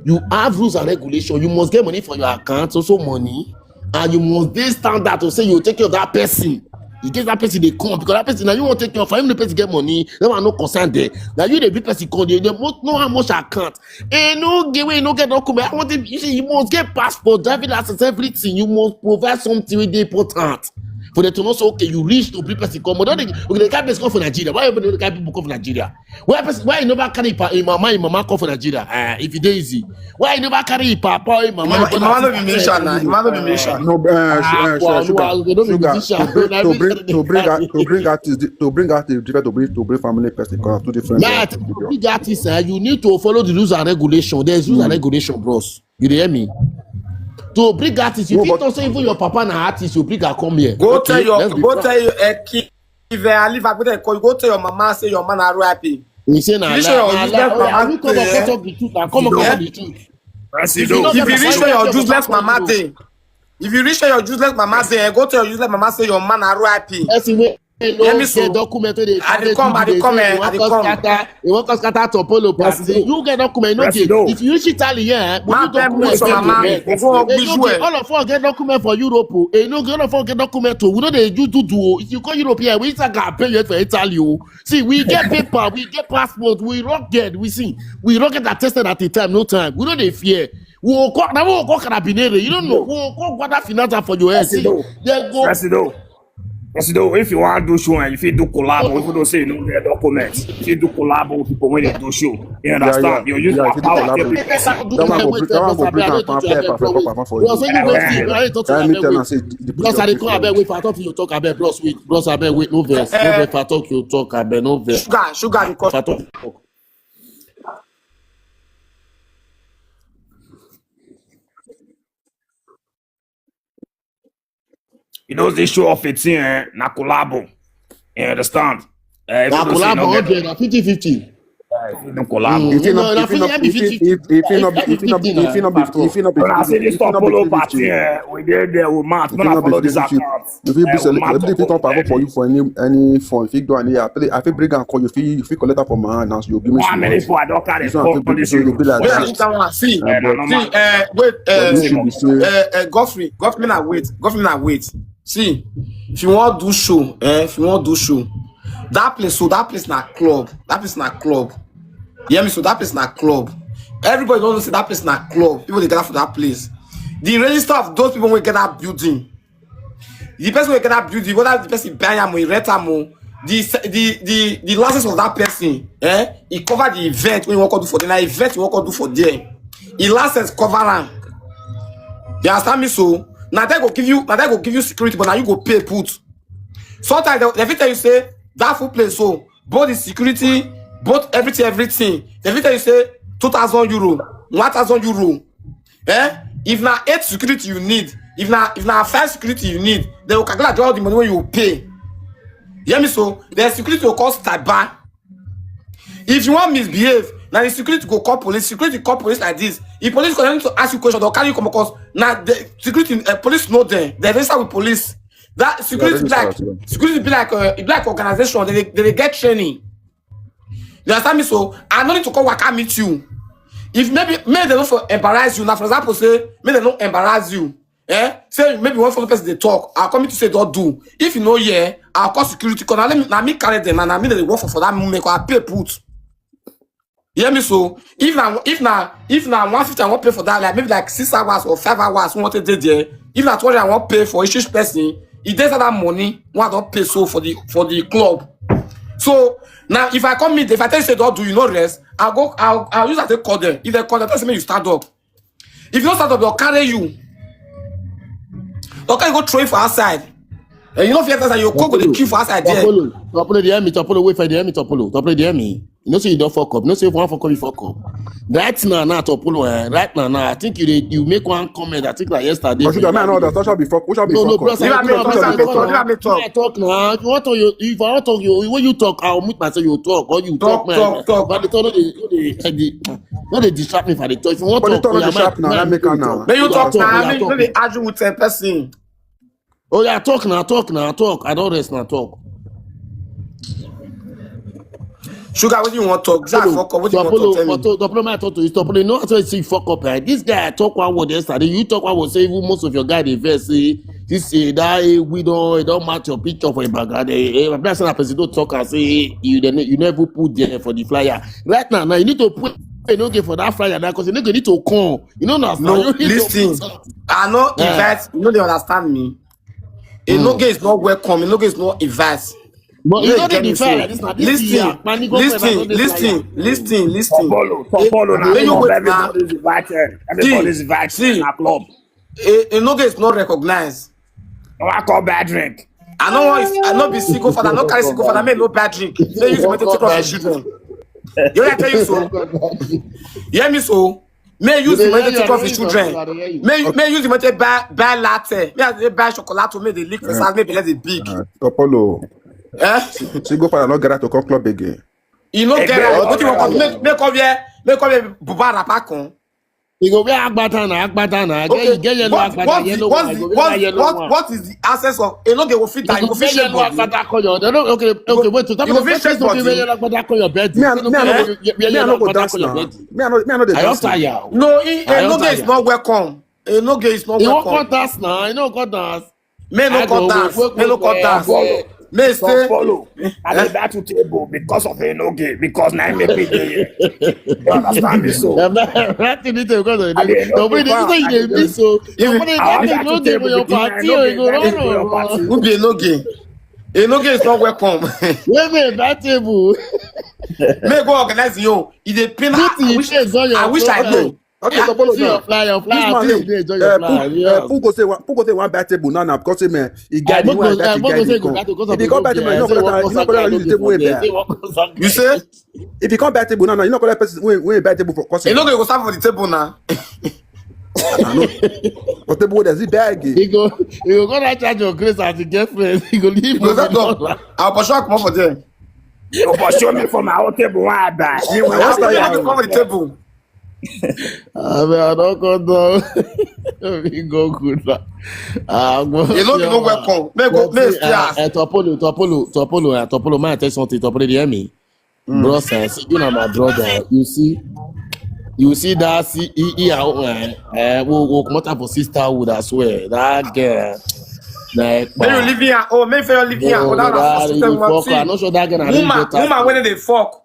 You have rules and regulation. You must get money for your account, also money, and you must dey standard to say you take care of that person. You get that person they come because that person now you want take care of him the person get money. That one no concern there. Now you the big person come there. They must know how much account. And no get way, no get document. I want him. You see, you must get passport, driving license, everything. You must provide something with the important for them to know say okay, you reach to big person come. But don't they, okay, the kind person come for Nigeria. Why everybody the kind people come for Nigeria? Why person, why you never carry pa, him mama, him mama come for Nigeria? Uh, if it dey easy, why you never carry him papa, him mama? Him mama no be musician na. Him mama no be musician. No, uh, sh- uh, sh- sugar, sugar. To bring, to bring, to bring, out- to bring artists, to bring artists, different to bring to bring family person because two different. Yeah, uh, to big artists, uh, you need to follow the rules and regulation. There's rules and regulation, bros. You dey hear me? To bring artists, you No, fit but- also even your papa na artist, you bring her come here. Go Okay, tell your let's be go frank. tell your uh, kid if uh, I live, I go tell go tell your mama say your man are R I P. He say na Finish lie, your na useless lie. Oh, yeah, mama you come up thing, talk the truth. Now come up Yeah. talk the truth. Presido. If you reach where your useless mama dey, if you reach where your useless mama dey, go tell your useless mama say your man are R I P. Person wey no Let me get so- document wey dey I dey come, I dey come, eh, I dey come. Scatter, he wan come scatter Topolo party. Presido. You get document, no get. Presido. If you reach Italy, yeah, Man, but you tell me document some no mama. get. Go on, They no visual. get, all of us get document for Europe. Oh. They no get, all of us get document. Oh. We no dey use do do. Oh. If you go Europe here, we Instagram pay you for Italy. Oh. See, we get paper, we get passport, we rugged, we see, we rugged attested at the time, no time. We no dey fear. We will call, now we will call carabiniere. You don't know. We will call guarda finanza for your head. See, Presido. They go. Presido. Presido, if you want to do show and if you do collab, if you don't say you know the documents, if you do collab with people when they do show, you understand? Yeah, You use yeah, that if you do power. collab, Take with- it. that one go bring, that one go bring am for am, pay am for am, pay am for you. Bros, when you go see, I talk to Tell you, me, tell abeg, am say the Bros, I dey come, abeg, wait, if I talk to you, talk, abeg, bros, wait. Bros, abeg, wait, no vex, no vex, if I talk to you, talk, abeg, no vex. Sugar, sugar, because If I talk, You know, this show of eighteen, eh, na collabo. You understand? Eh, na even though say you collabo, no get- hundred, na fifty fifty. If you no collab. Mm, If you you know, not, na if you not, fifty, if you, fifty, if you not, fifty, if you not, fifty if you na. not, if you not, if you not, Una see this if you not, Topolo if you party, eh, we dey there, we match. if No you na not, follow if this you account. if you be Eh, we select, match if you come perform for you for any any form, if you do any, I feel, I feel bring and call you, if you, if you collect that for my hand now, so you give me How some many money. people I don't carry This one I for feel bring, this so you you? be like Wait, that. this one, see, Eh, na But normal. see, uh, wait, but uh, the Wait, issue no. be say, uh, uh, Godfrey, Godfrey, na wait, Godfrey, na wait. See, if you want do show, eh, if you want do show, that place, so that place na club, that place na club. Hear me, so that place na club. Everybody don't know say that place na club. People dey gather for that place. The register of those people wey get that building, the person wey get that building, whether the person buy am or he rent am or the se- the the the license of that person, eh, e cover the event wey you wan come do for there. Na event you wan come do for there, e license cover am. You understand me? So na dem go give you, na dem go give you security, but na you go pay put. Sometimes dem, dem fit tell you say that full place, so both the security, both everything, everything. Dem fit tell you say two thousand euro, one thousand euro. Eh? If na eight security you need, if na, if na five security you need, dem go calculate all the money wey you pay. Hear me, so the security go cost taba. If you wan misbehave, na the security go call police. Security call police like this. If police continue to ask you question, dem carry you come, because na the security, uh, police know dem. Dem register with police. That yeah, security be register like, as well. security be like, uh, e be like organization. They dey, they dey get training. You understand me? So I no need to come waka meet you. If maybe, make dem no for embarrass you. Now, for example, say make dem no embarrass you. Eh? Say maybe one follow person dey talk. I come meet you say don't do. If you no hear, I call security. Cause na me, na me carry dem. Na, na me dey work for, for that moment. I pay put. Hear me, so if na, if na, if na one fifty I wan pay for that, like, maybe like six hours or five hours, we want to dey there. If na two hundred I wan pay for each, each person, e dey inside that money wey I don pay so for the, for the club. So now, if I come meet, if I tell you say don't do, you no rest, I go, I'll, I'll use that to call them. If dem call, dem tell say make you stand up. If you no stand up, dem carry you. Dem carry you go throw you for outside. And you no fit enter, you go go dey Topolo, queue for outside there. Topolo, Topolo, dey hear me, Topolo, wait for, dey hear me, Topolo, Topolo, dey hear me. You know say you don fuck up. You know say if you wan fuck up, you fuck up. Right now, now, Topolo, eh, right now, now, I think you dey, you make one comment. I think like yesterday But for sugar, man, no, United. the social be fuck. We shall be No, no, fuck up. bros, Leave I am dey talk. talk, Leave I am dey talk. talk. Leave am Make I talk. talk now. If you want talk, you, if I want talk, you, when you talk, I'll mute myself. You talk, or you Talk, talk, man. talk, talk. But the talk, no dey, no dey, no dey, no dey distract me if I dey talk. If you want But the talk, talk no oya, dey sharp my, now. my, That make am now. Make you oya, talk talk, now. oya, Make you talk. No dey argue with a person. Oya, talk now, talk now, talk. I don rest now, talk. Sugar, what do you want talk? Say I fuck up. What do you want Topolo, talk? Tell me. Topolo, Topolo, my talk to you. Topolo, you know how to say fuck up, eh? This guy, I talk one word yesterday. You talk one word, say even most of your guy dey vex. Say this, say that, eh, we don't, don't match your picture for a background. Eh, eh, my person, person don't talk and say you, dey ne-, you never put there for the flyer. Right now, now you need to put a no game for that flyer now, 'cause you need to come. You know now, No, you need to listen. put. I know Yeah. Yvette, you know they understand me. A no gay is not welcome. A no gay is not advice. But You you know don't they dey get me defy so. Like this. Now this Listen, year, man, you go for another listen, flyer. Listen, listen. Topolo, Topolo, Hey, now you wait now. Everybody's invited. See, Everybody's invited see. In a club. A, a no gay is not recognized. No, I call bad drink. I no want, I no be single father. I no carry single father. Me no bad drink. Me use money take care of children. You know what I tell you so? You hear me so? Me use the money take care of children. Me, me use the money take buy, buy latte. Me I dey buy chocolate. Me dey lick for size. Me be let it big. Uh, Topolo. Eh? Single father no get to come club again. You no get Hey, right. bro. What you want? Make, make come here. Make come here. Buba rapper come. You go wear agbada na, agbada na. Get, Okay. you get yellow What, agbada, what's the, yellow what's one. the, You go wear what's, yellow what, one. What is the access of? You no get fit die. You You go go fit wear shake yellow body. agbada call your. They don't, okay, okay, You go wait. fit So shake don't wear body. yellow agbada call your bed. Me, I, You me, I know, no, you- you- you me, I yellow no go agbada dance call your now. bed. Me, I no, me, I no dey I dance don't now. tire. No, he, I a no don't gay is tire. not welcome. A no gay is not You won't welcome. come dance now. You know, come dance. Me no I come go dance. wait, Me no wait, come wait, dance. wait. Me say, Follow. I dey back to table because of a no gay, because now make me gay. You understand me so? That thing need to, because of I dey the, the way they say you dey miss, so If- nobody I that want thing no to dey table for your begin, party, no oh, dey you go ready run, for your run, run. party. who be a no gay? A no gay is not welcome. Where me that table? Me go organize you. If they pay now, Put I the wish, chairs on your I wish I floor. know. Okay, Ah, Topolo see now. your flyer, your This flyer, man, please, dey enjoy your uh, flyer. Put, Yes. uh, Put go say one, Put go say one bad table now, now, because say, man, he Ah, get the Put one go, that uh, he Put go get say the go come. that to, 'cause If he of come the bad table, yeah, you no say go one let, you no go let person the table wey there, bear. say one person You say? If he come bad table now, now, you no go let person wey, wey bad table for A customer. no gay go serve for the table now. I know. But table wey dey bag. He go, he go go that charge your grace as the girlfriend. He go leave You go with serve the dog. dollar. I'll pursue come for there. You for show me for my own table why I buy. Me when That's I why you buy have to come with the table. I mean, I don't come down. We go good now. Ah, go You know, you know, yeah. welcome. May go, But may see, stay uh, ask. uh, Topolo, Topolo, Topolo, uh, Topolo, man, I tell something, Topolo, dey hear me? Bro, sir, see, you know my brother. You see, you see that see, he, he, uh, uh, we, we come out for sisterhood, I swear. That girl, like, May you live here. Oh, may you live here. no, Oh, that that was you fuck her. I'm not sure that girl na real Woman, daughter. Woman, when they fuck.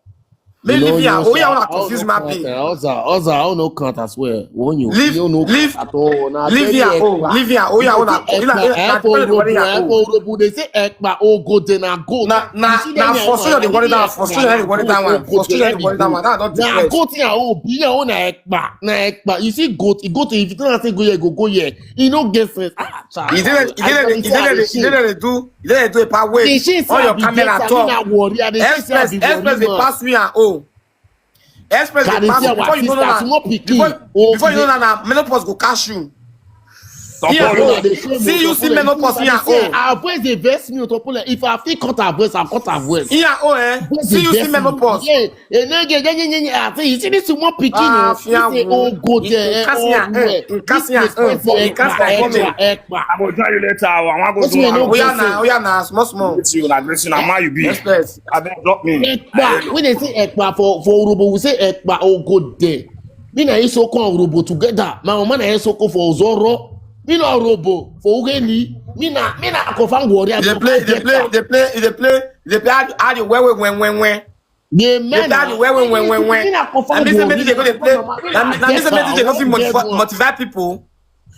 May You live know, here. no, Oh, yeah, sir. wanna How confuse no my count, people. eh? Oza, Oza, how no count as well? When you, Leave, you no leave, count at all. Na leave very here. Oh, Ekpa. leave here. Oh, yeah, You wanna, see you know, Ekpa, eh, eh, na for depend on what Urobo, you eh, are. for Urobo, they say Ekpa, oh, go, then I go. Na, na, You see na that for one, social, they eh, worry that. Ekpa, For social, they worry that oh, one. go, For social, then they worry that I go. one. That don't Na different. go, then I go, be your own Ekpa. Na Ekpa. You see, go, you go to, if you don't say go here, go, go here. You no get sense. Ah, child. You didn't, you I didn't, tell you you, say I didn't, dey you shame. didn't do, you didn't do a part They way. say, say On I your be camera get, I mean, talk. I worry. I dey say, say I Express, be worry Express, they man. Pass me and oh. Express, Can they they Pass see me. our Before you know sister, that, small pikin? Before, Oh, before you know they- that, now menopause go catch you. Topolo, Yeah, Topolo, oh. they shame See you, Topolo. see menopause They here, say, oh. her voice dey vex me, Topolo. If I fit cut her voice, I cut her voice. Yeah, oh, eh. Voice See dey you, see vex me. menopause. Yeah, eh, no, yeah, yeah, yeah, yeah, yeah. I say, you see this small pikin, Ah, oh, fiamu. this say, oh, go there, eh, Nkasi oh, ya, eh, where? Nkasi This ya, place, eh, person, eh, Nkasi ya, Ekpa, come in. Ekpa. I go join you later. I want to That's do why one. no Oh, yeah, person. Now, oh, yeah, now, small, small. Meet you, like, listen, I'm how you be. Express. I beg, drop me. Ekpa. When they say Ekpa for, for Urobo, we say Ekpa, oh, go there. Me na Isoko and Urobo together. My mama na Isoko for Ozoro. Me na Urobo for Ugeni. Me na, me na confirm warrior. They play, they play, they play, they play, they play. How, how the way, when, when, when. The They men play how the way, when, when, when, when. Me na confirm That means warrior. somebody they go, they play. That means somebody they go fit moti-, motivate people.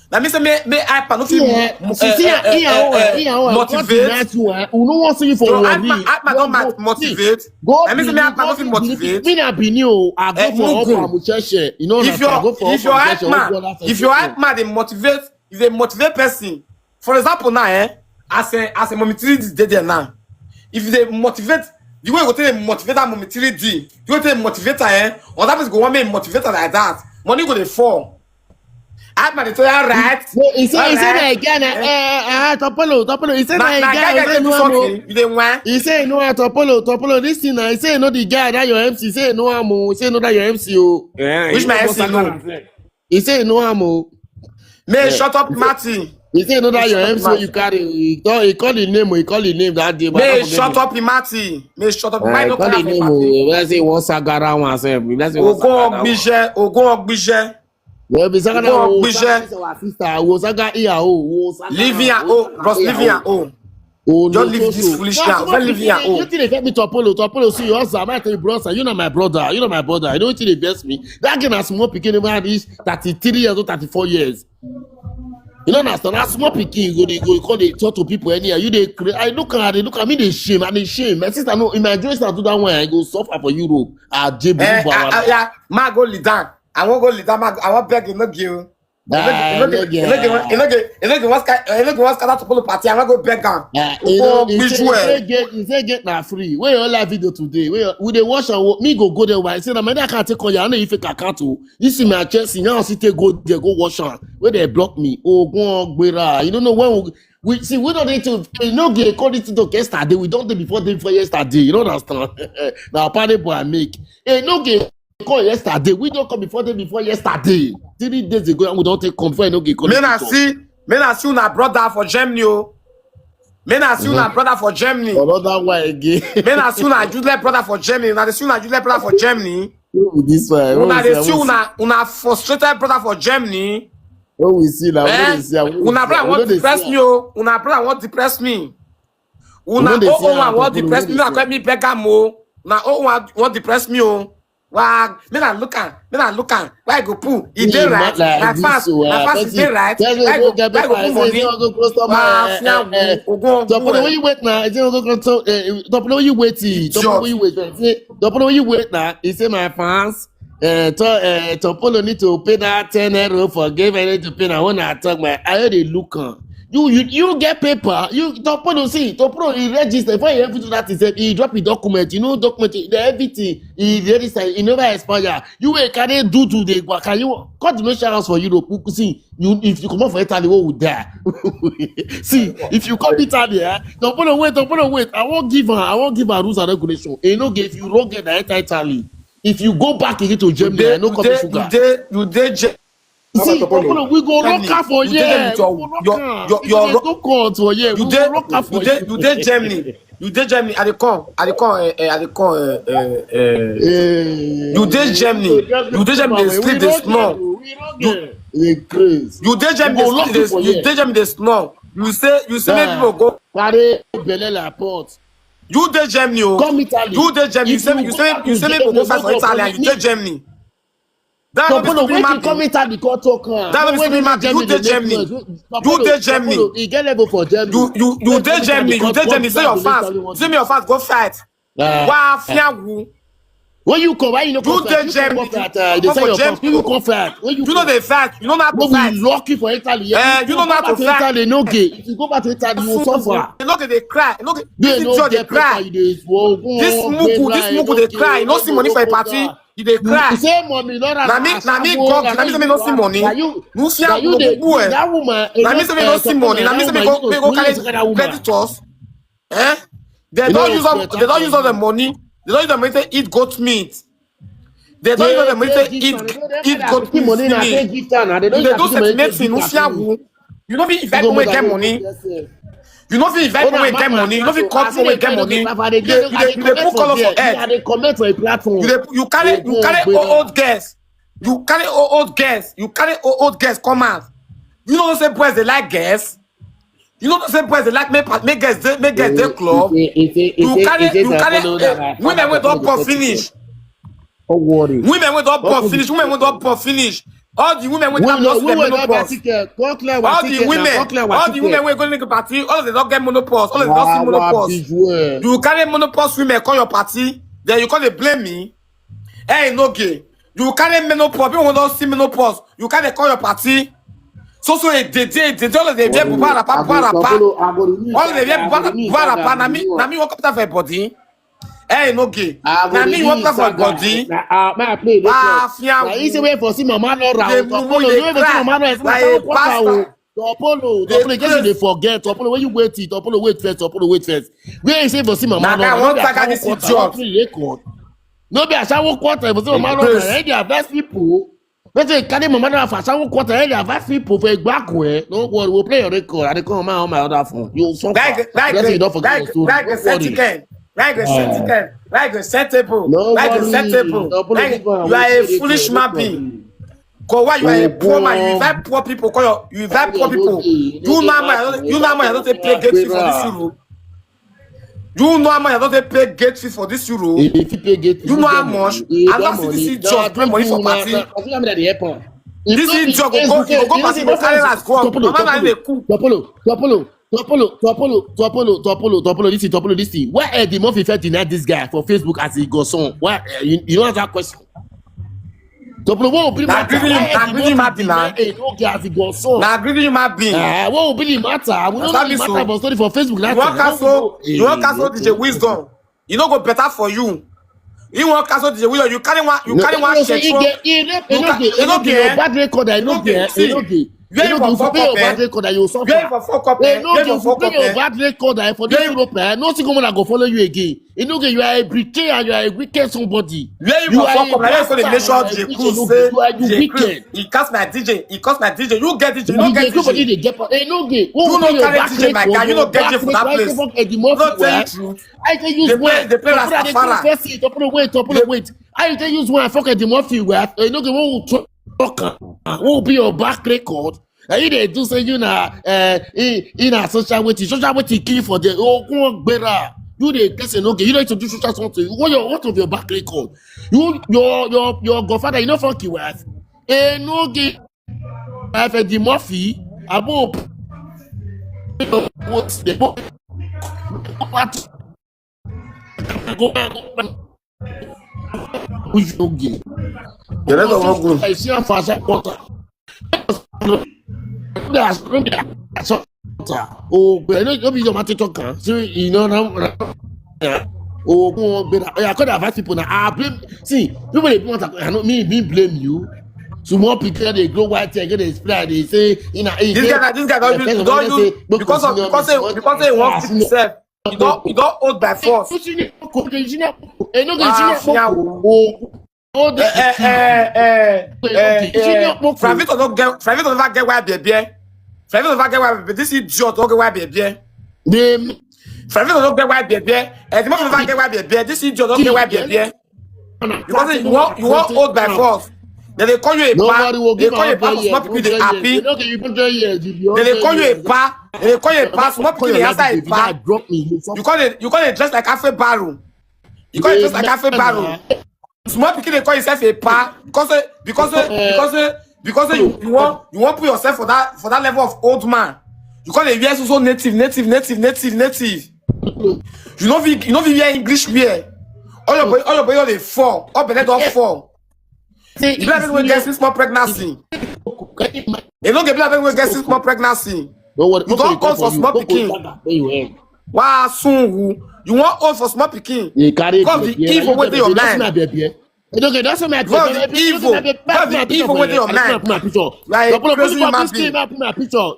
That means me, me, I no fit Yeah, mo-, see, eh, see, eh, eh, yeah, oh, eh, yeah, oh, motivate. You know what thing for So worry. I, I, I don't One mat-, go-, motivate. see, go That means me, Benin, I no go fit Benin. motivate. Me na Benin, oh, I go Eh, for up Mugu. and Mucheshe. You know, If your, I go for if your up hype and man, Mucheshe, if your hype man they motivate, if they motivate person, for example now, eh, as a, as a mommy three D dey there now, if they motivate, the way you go take motivate that mommy three D, you go take motivate her, eh, or that person go want me motivate her like that, money go dey fall. Hype man dey tell you, right? No, he say, he say Alright. That again, eh, eh, eh, Topolo, Topolo. He say Na, That na again, guy he get say to do no amo. Something, you dey whine. He say no, eh, Topolo, Topolo. This thing, eh, he say no, the guy that your M C, say no amo. He say no, that your M C, oh. Yeah, Which you my know M C what no? I'm saying? He say no amo. May Yeah. Shut up, Marty. He say no, that your Shut up, M C wey you carry. He call, he call the name, oh, he call the name that day. But I May don't forget Shut the Up, Marty. May Shut Up, Eh, Marty. he call the name, oh. Let's say one Sagara one sef. Let's say one Ogun Sagara one. Ogbije, Ogun Ogbije. Well, be Sagara, Ogun oh, Ogbije. Sagara is our sister. Oh, Saga iya, oh, oh, Saga. Leave here, oh, bros, leave here, oh. Oh, Just no, leave so, this so. Foolish That's now. what Just leave here, you oh. Think they get me Topolo, Topolo. See, you also, I might tell you, bro, sir, you know my brother, you know my brother. I don't think they vex me. That girl na small pikin, never reach thirty-three years or thirty-four years. You know, understand? That small pikin, you go, they go, call, they talk to people anyhow. You they cra-, I look at, they look at me, they shame, and they shame. My sister, no, in my generation, do that one, I go suffer for Europe. Ah, J B, Eh, Baba. I, I, yeah, ma go lead down. I won't go lead down. Ma, I won't beg you, no give. Ah, You know, you know, you know, you know, you know, you know, what's kind, you know, what's kind of Topolo party? I won't go beg down. Ah, Oh, you know, you Biju, say, eh. You say get, you say get na free. Where your live video today? Where we dey watch and wo-, me go go there. Why? Say na my, I can't take call you. I know if you can't, oh. You see my chest, you now see take go there, go watch am. Where they block me? Oh, go on, Gbera. You don't know when we, we see, we don't need to, you know, get call it to yesterday. We don't do before day before yesterday. You don't understand? Now, party boy, I make. You know, get call yesterday. We don't come before day before yesterday. Three days ago, and we don't take come before you no get call. Men I see, men I see una brother for Germany, oh. Men I see una brother for Germany. Another one again. Men I see una useless brother for Germany. Una dey see una useless brother for Germany. Who be this one? Who Una is dey that? see Who is una, una frustrated brother for Germany. Who we see now? Who Eh? we see? Who we Una see? brother Who want dey depress see? Me, oh. Una brother want depress me. Una Who dey oh see oh am? one want Who depress dey me. Una see? Call me beggar mo. Una oh one want depress me, oh. Wow, me na look am, me na look am. Why I go pull? E dey He right. mad like Na this, fast, so, na uh, fast, e person, dey right. person Why no go, get why go paper, put say, money? say, go close to Wow, my, fiam, eh, eh, ogun, ogun, Topolo, eh. Where you wait now? Is it go close to, eh, Topolo, where you wait? Topolo, where you wait? Eh, say, Topolo, where you wait now? He say, "My fans, eh, to, eh, Topolo need to pay that ten euro for game. I need to pay now." When I talk, my, I heard they look on. You you you get paper. You Topolo, see, Topolo, he register before he even do that himself. He drop his document. You know document, the everything. He register. He never expire. You will carry do to the waka. You cut the national house for Europe. You see, you if you come out for Italy, what would die? See, if you come Italy, eh? Topolo, wait, Topolo, wait. I won't give her. I won't give her rules and regulation. You know, if you don't get the enter Italy, if you go back again to Germany, I no come sugar. You dey you dey You see, Topolo, we go rock her for here. We go rock her. If we dey go court for here, we go rock her for here. You dey Germany. You dey Germany. I dey come. I dey come. Eh, eh, I dey come. Eh, eh, eh. You dey Germany. You dey Germany. Dey sleep, dey snore. You dey Germany. Dey sleep, dey snore. You say you say make people go. Carry belle la porte. You dey Germany o. Come Italy. You dey Germany. You say you say you say make people go fight for Italy and you dey Germany. That no be stupid man. Come Italy, come talk. That no be stupid man. You dey Germany. You dey Germany. You get level for Germany. You you you dey Germany. You dey Germany. Say your fans. Say me your fans go fight. Wa fiawu. When you come, why you no come fight? You dey Germany. You dey sell your fans. You come fight. When you no dey fight. You no know how to fight. We lucky for Italy. Eh, you no know how to fight. Italy no gay. If you go back to Italy, you suffer. You no dey cry. You no dey. This is just dey cry. This muku, this muku dey cry. You no see money for a party. You dey cry. You say money no. Na me, na me God. Na me say me no see money. You see how you dey do eh. That woman. Na me say me no see money. Na me say me go me go carry creditors. Eh? They don use all they don use all the money. They don use the money to eat goat meat. They don use all the money to eat eat goat meat finish. You dey do certain medicine. You no fit invite people wey get money. You no fit invite people wey get money. You no fit call people wey get money. You dey you dey put color for head. You dey you carry you carry old girls. You carry old girls. You carry old girls come out. You no know say boys dey like girls. You no know say boys dey like make make girls dey make girls dey club. You carry you carry women wey don born finish. Women wey don born finish. Women wey don born finish. All the women wey don lost their menopause. All the women, all the women wey go make party, all of them don get menopause. All of them don see menopause. You carry menopause women come your party, then you come dey blame me. Hey, no gay. You carry menopause. People wey don see menopause. You carry call your party. So so a dey dey dey all of them wear buba wrapper buba wrapper. All of them wear buba wrapper. Na me na me wan come for body. Hey, no gay. Na me wan come for body. Ah, fiawu. Easy way for see mama no ra. Dey mumu dey cry like a bastard. Topolo, Topolo, in case you dey forget, Topolo, when you wait it, Topolo, wait first, Topolo, wait first. Where you say for see mama no ra? Na that one taga this idiot. No be Ashawo quarter, for see mama no ra. Hey, they are best people. Let's say carry mama no ra for Ashawo quarter. Hey, they are best people for Igbakwe. No worry, we'll play your record. I dey come on my other phone. You suffer. Let's say you don't forget your story. Like a senticle. Like a senticle. Like a senticle. You are a foolish man being. Cause why you are a poor man, you invite poor people, call your, you invite poor people. You know how much I don't, you know how much I don't take pay gate fee for this Europe. You know how much I don't take pay gate fee for this Europe. If you pay gate fee, you know how much? I don't see this idiot pay money for party. This idiot go go, you go go party, go carry last go. Mama na dey cook. Topolo, Topolo, Topolo, Topolo, Topolo, Topolo, Topolo, this thing, Topolo, this thing. Why Eddie Murphy first deny this guy for Facebook as he go son? Why eh, you, you don't answer question? Topolo, what will be the matter? Why Eddie Murphy deny Edoge as he go son? Na greedy human being. Ah, what will be the matter? We don't know the matter for story for Facebook. You wan cancel, you wan cancel D J Wisdom. E no go better for you. You wan cancel D J Wisdom. You carry one, you carry one shit. You no get bad record. I no get. See, where you for fuck up, eh? Where you for fuck up, eh? Where you for fuck up, eh? Where you for fuck up, eh? Bad record, eh, for this Europe, eh? No single man go follow you again. You know, you are a betrayer, you are a wicked somebody. Where you for fuck up? Like, you for dey mention J Cool, say J Cool, he cast my D J, he cast my D J. You get D J, you no get D J. You no carry D J, my guy. You no get D J for that place. No tell you truth. I tell you, they play, they play Rastafari. Wait, wait. I tell you, one fuck Eddie Murphy. Where you no get one talk. What will be your back record? Na you dey do say you na eh, in in a social wetin social wetin kill for there. Ogun ogbera. You dey get say no, you no need to do social something. What your what of your back record? You your your your godfather, you no fuck you wife. Eh, no give wife Eddie Murphy. Abo what the what go go go. Which no give. The rest of us go. I see a fast quarter. Oh, but I know you don't talk, huh? So you know now. Yeah. Oh, go on, but I could advise people now. I blame. See, people they want to. I know me, me blame you. So more people they grow white hair, they spray, they say, you know, This guy, this guy don't use, don't use because of, because they, because they want to himself. You don't, you don't hold by force. You know, Ah, yeah. oh, oh, Eh, eh, eh, eh, eh, eh, Fravito don't get, Fravito never get white baby. Fravito never get white baby. This idiot don't get white baby. They Fravito don't get white baby. Eh, the man never get white baby. This idiot don't get white baby. Because you want, you want hold by force. Then they call you a pa. They call you a pa. Small people they happy. Then they call you a pa. Then they call you a pa. Small people they answer a pa. You call it, you call it dress like half a barrel. You call it dress like half a barrel. Small people they call yourself a pa because eh, because eh, because eh, because eh, you, you want, you want put yourself for that, for that level of old man. You call it wear so native, native, native, native, native. You know we, you know we wear English wear. All your boy, all your boy, all they fall. All belle don't fall. You better be get since small pregnancy. You don't get better be get since small pregnancy. You don't call for small pikin. Wow, soon you want old for small pikin. They carry Because the evil within your mind. Okay, that's my Because the evil, because the evil within your mind. My picture. Like crazy human being. My picture.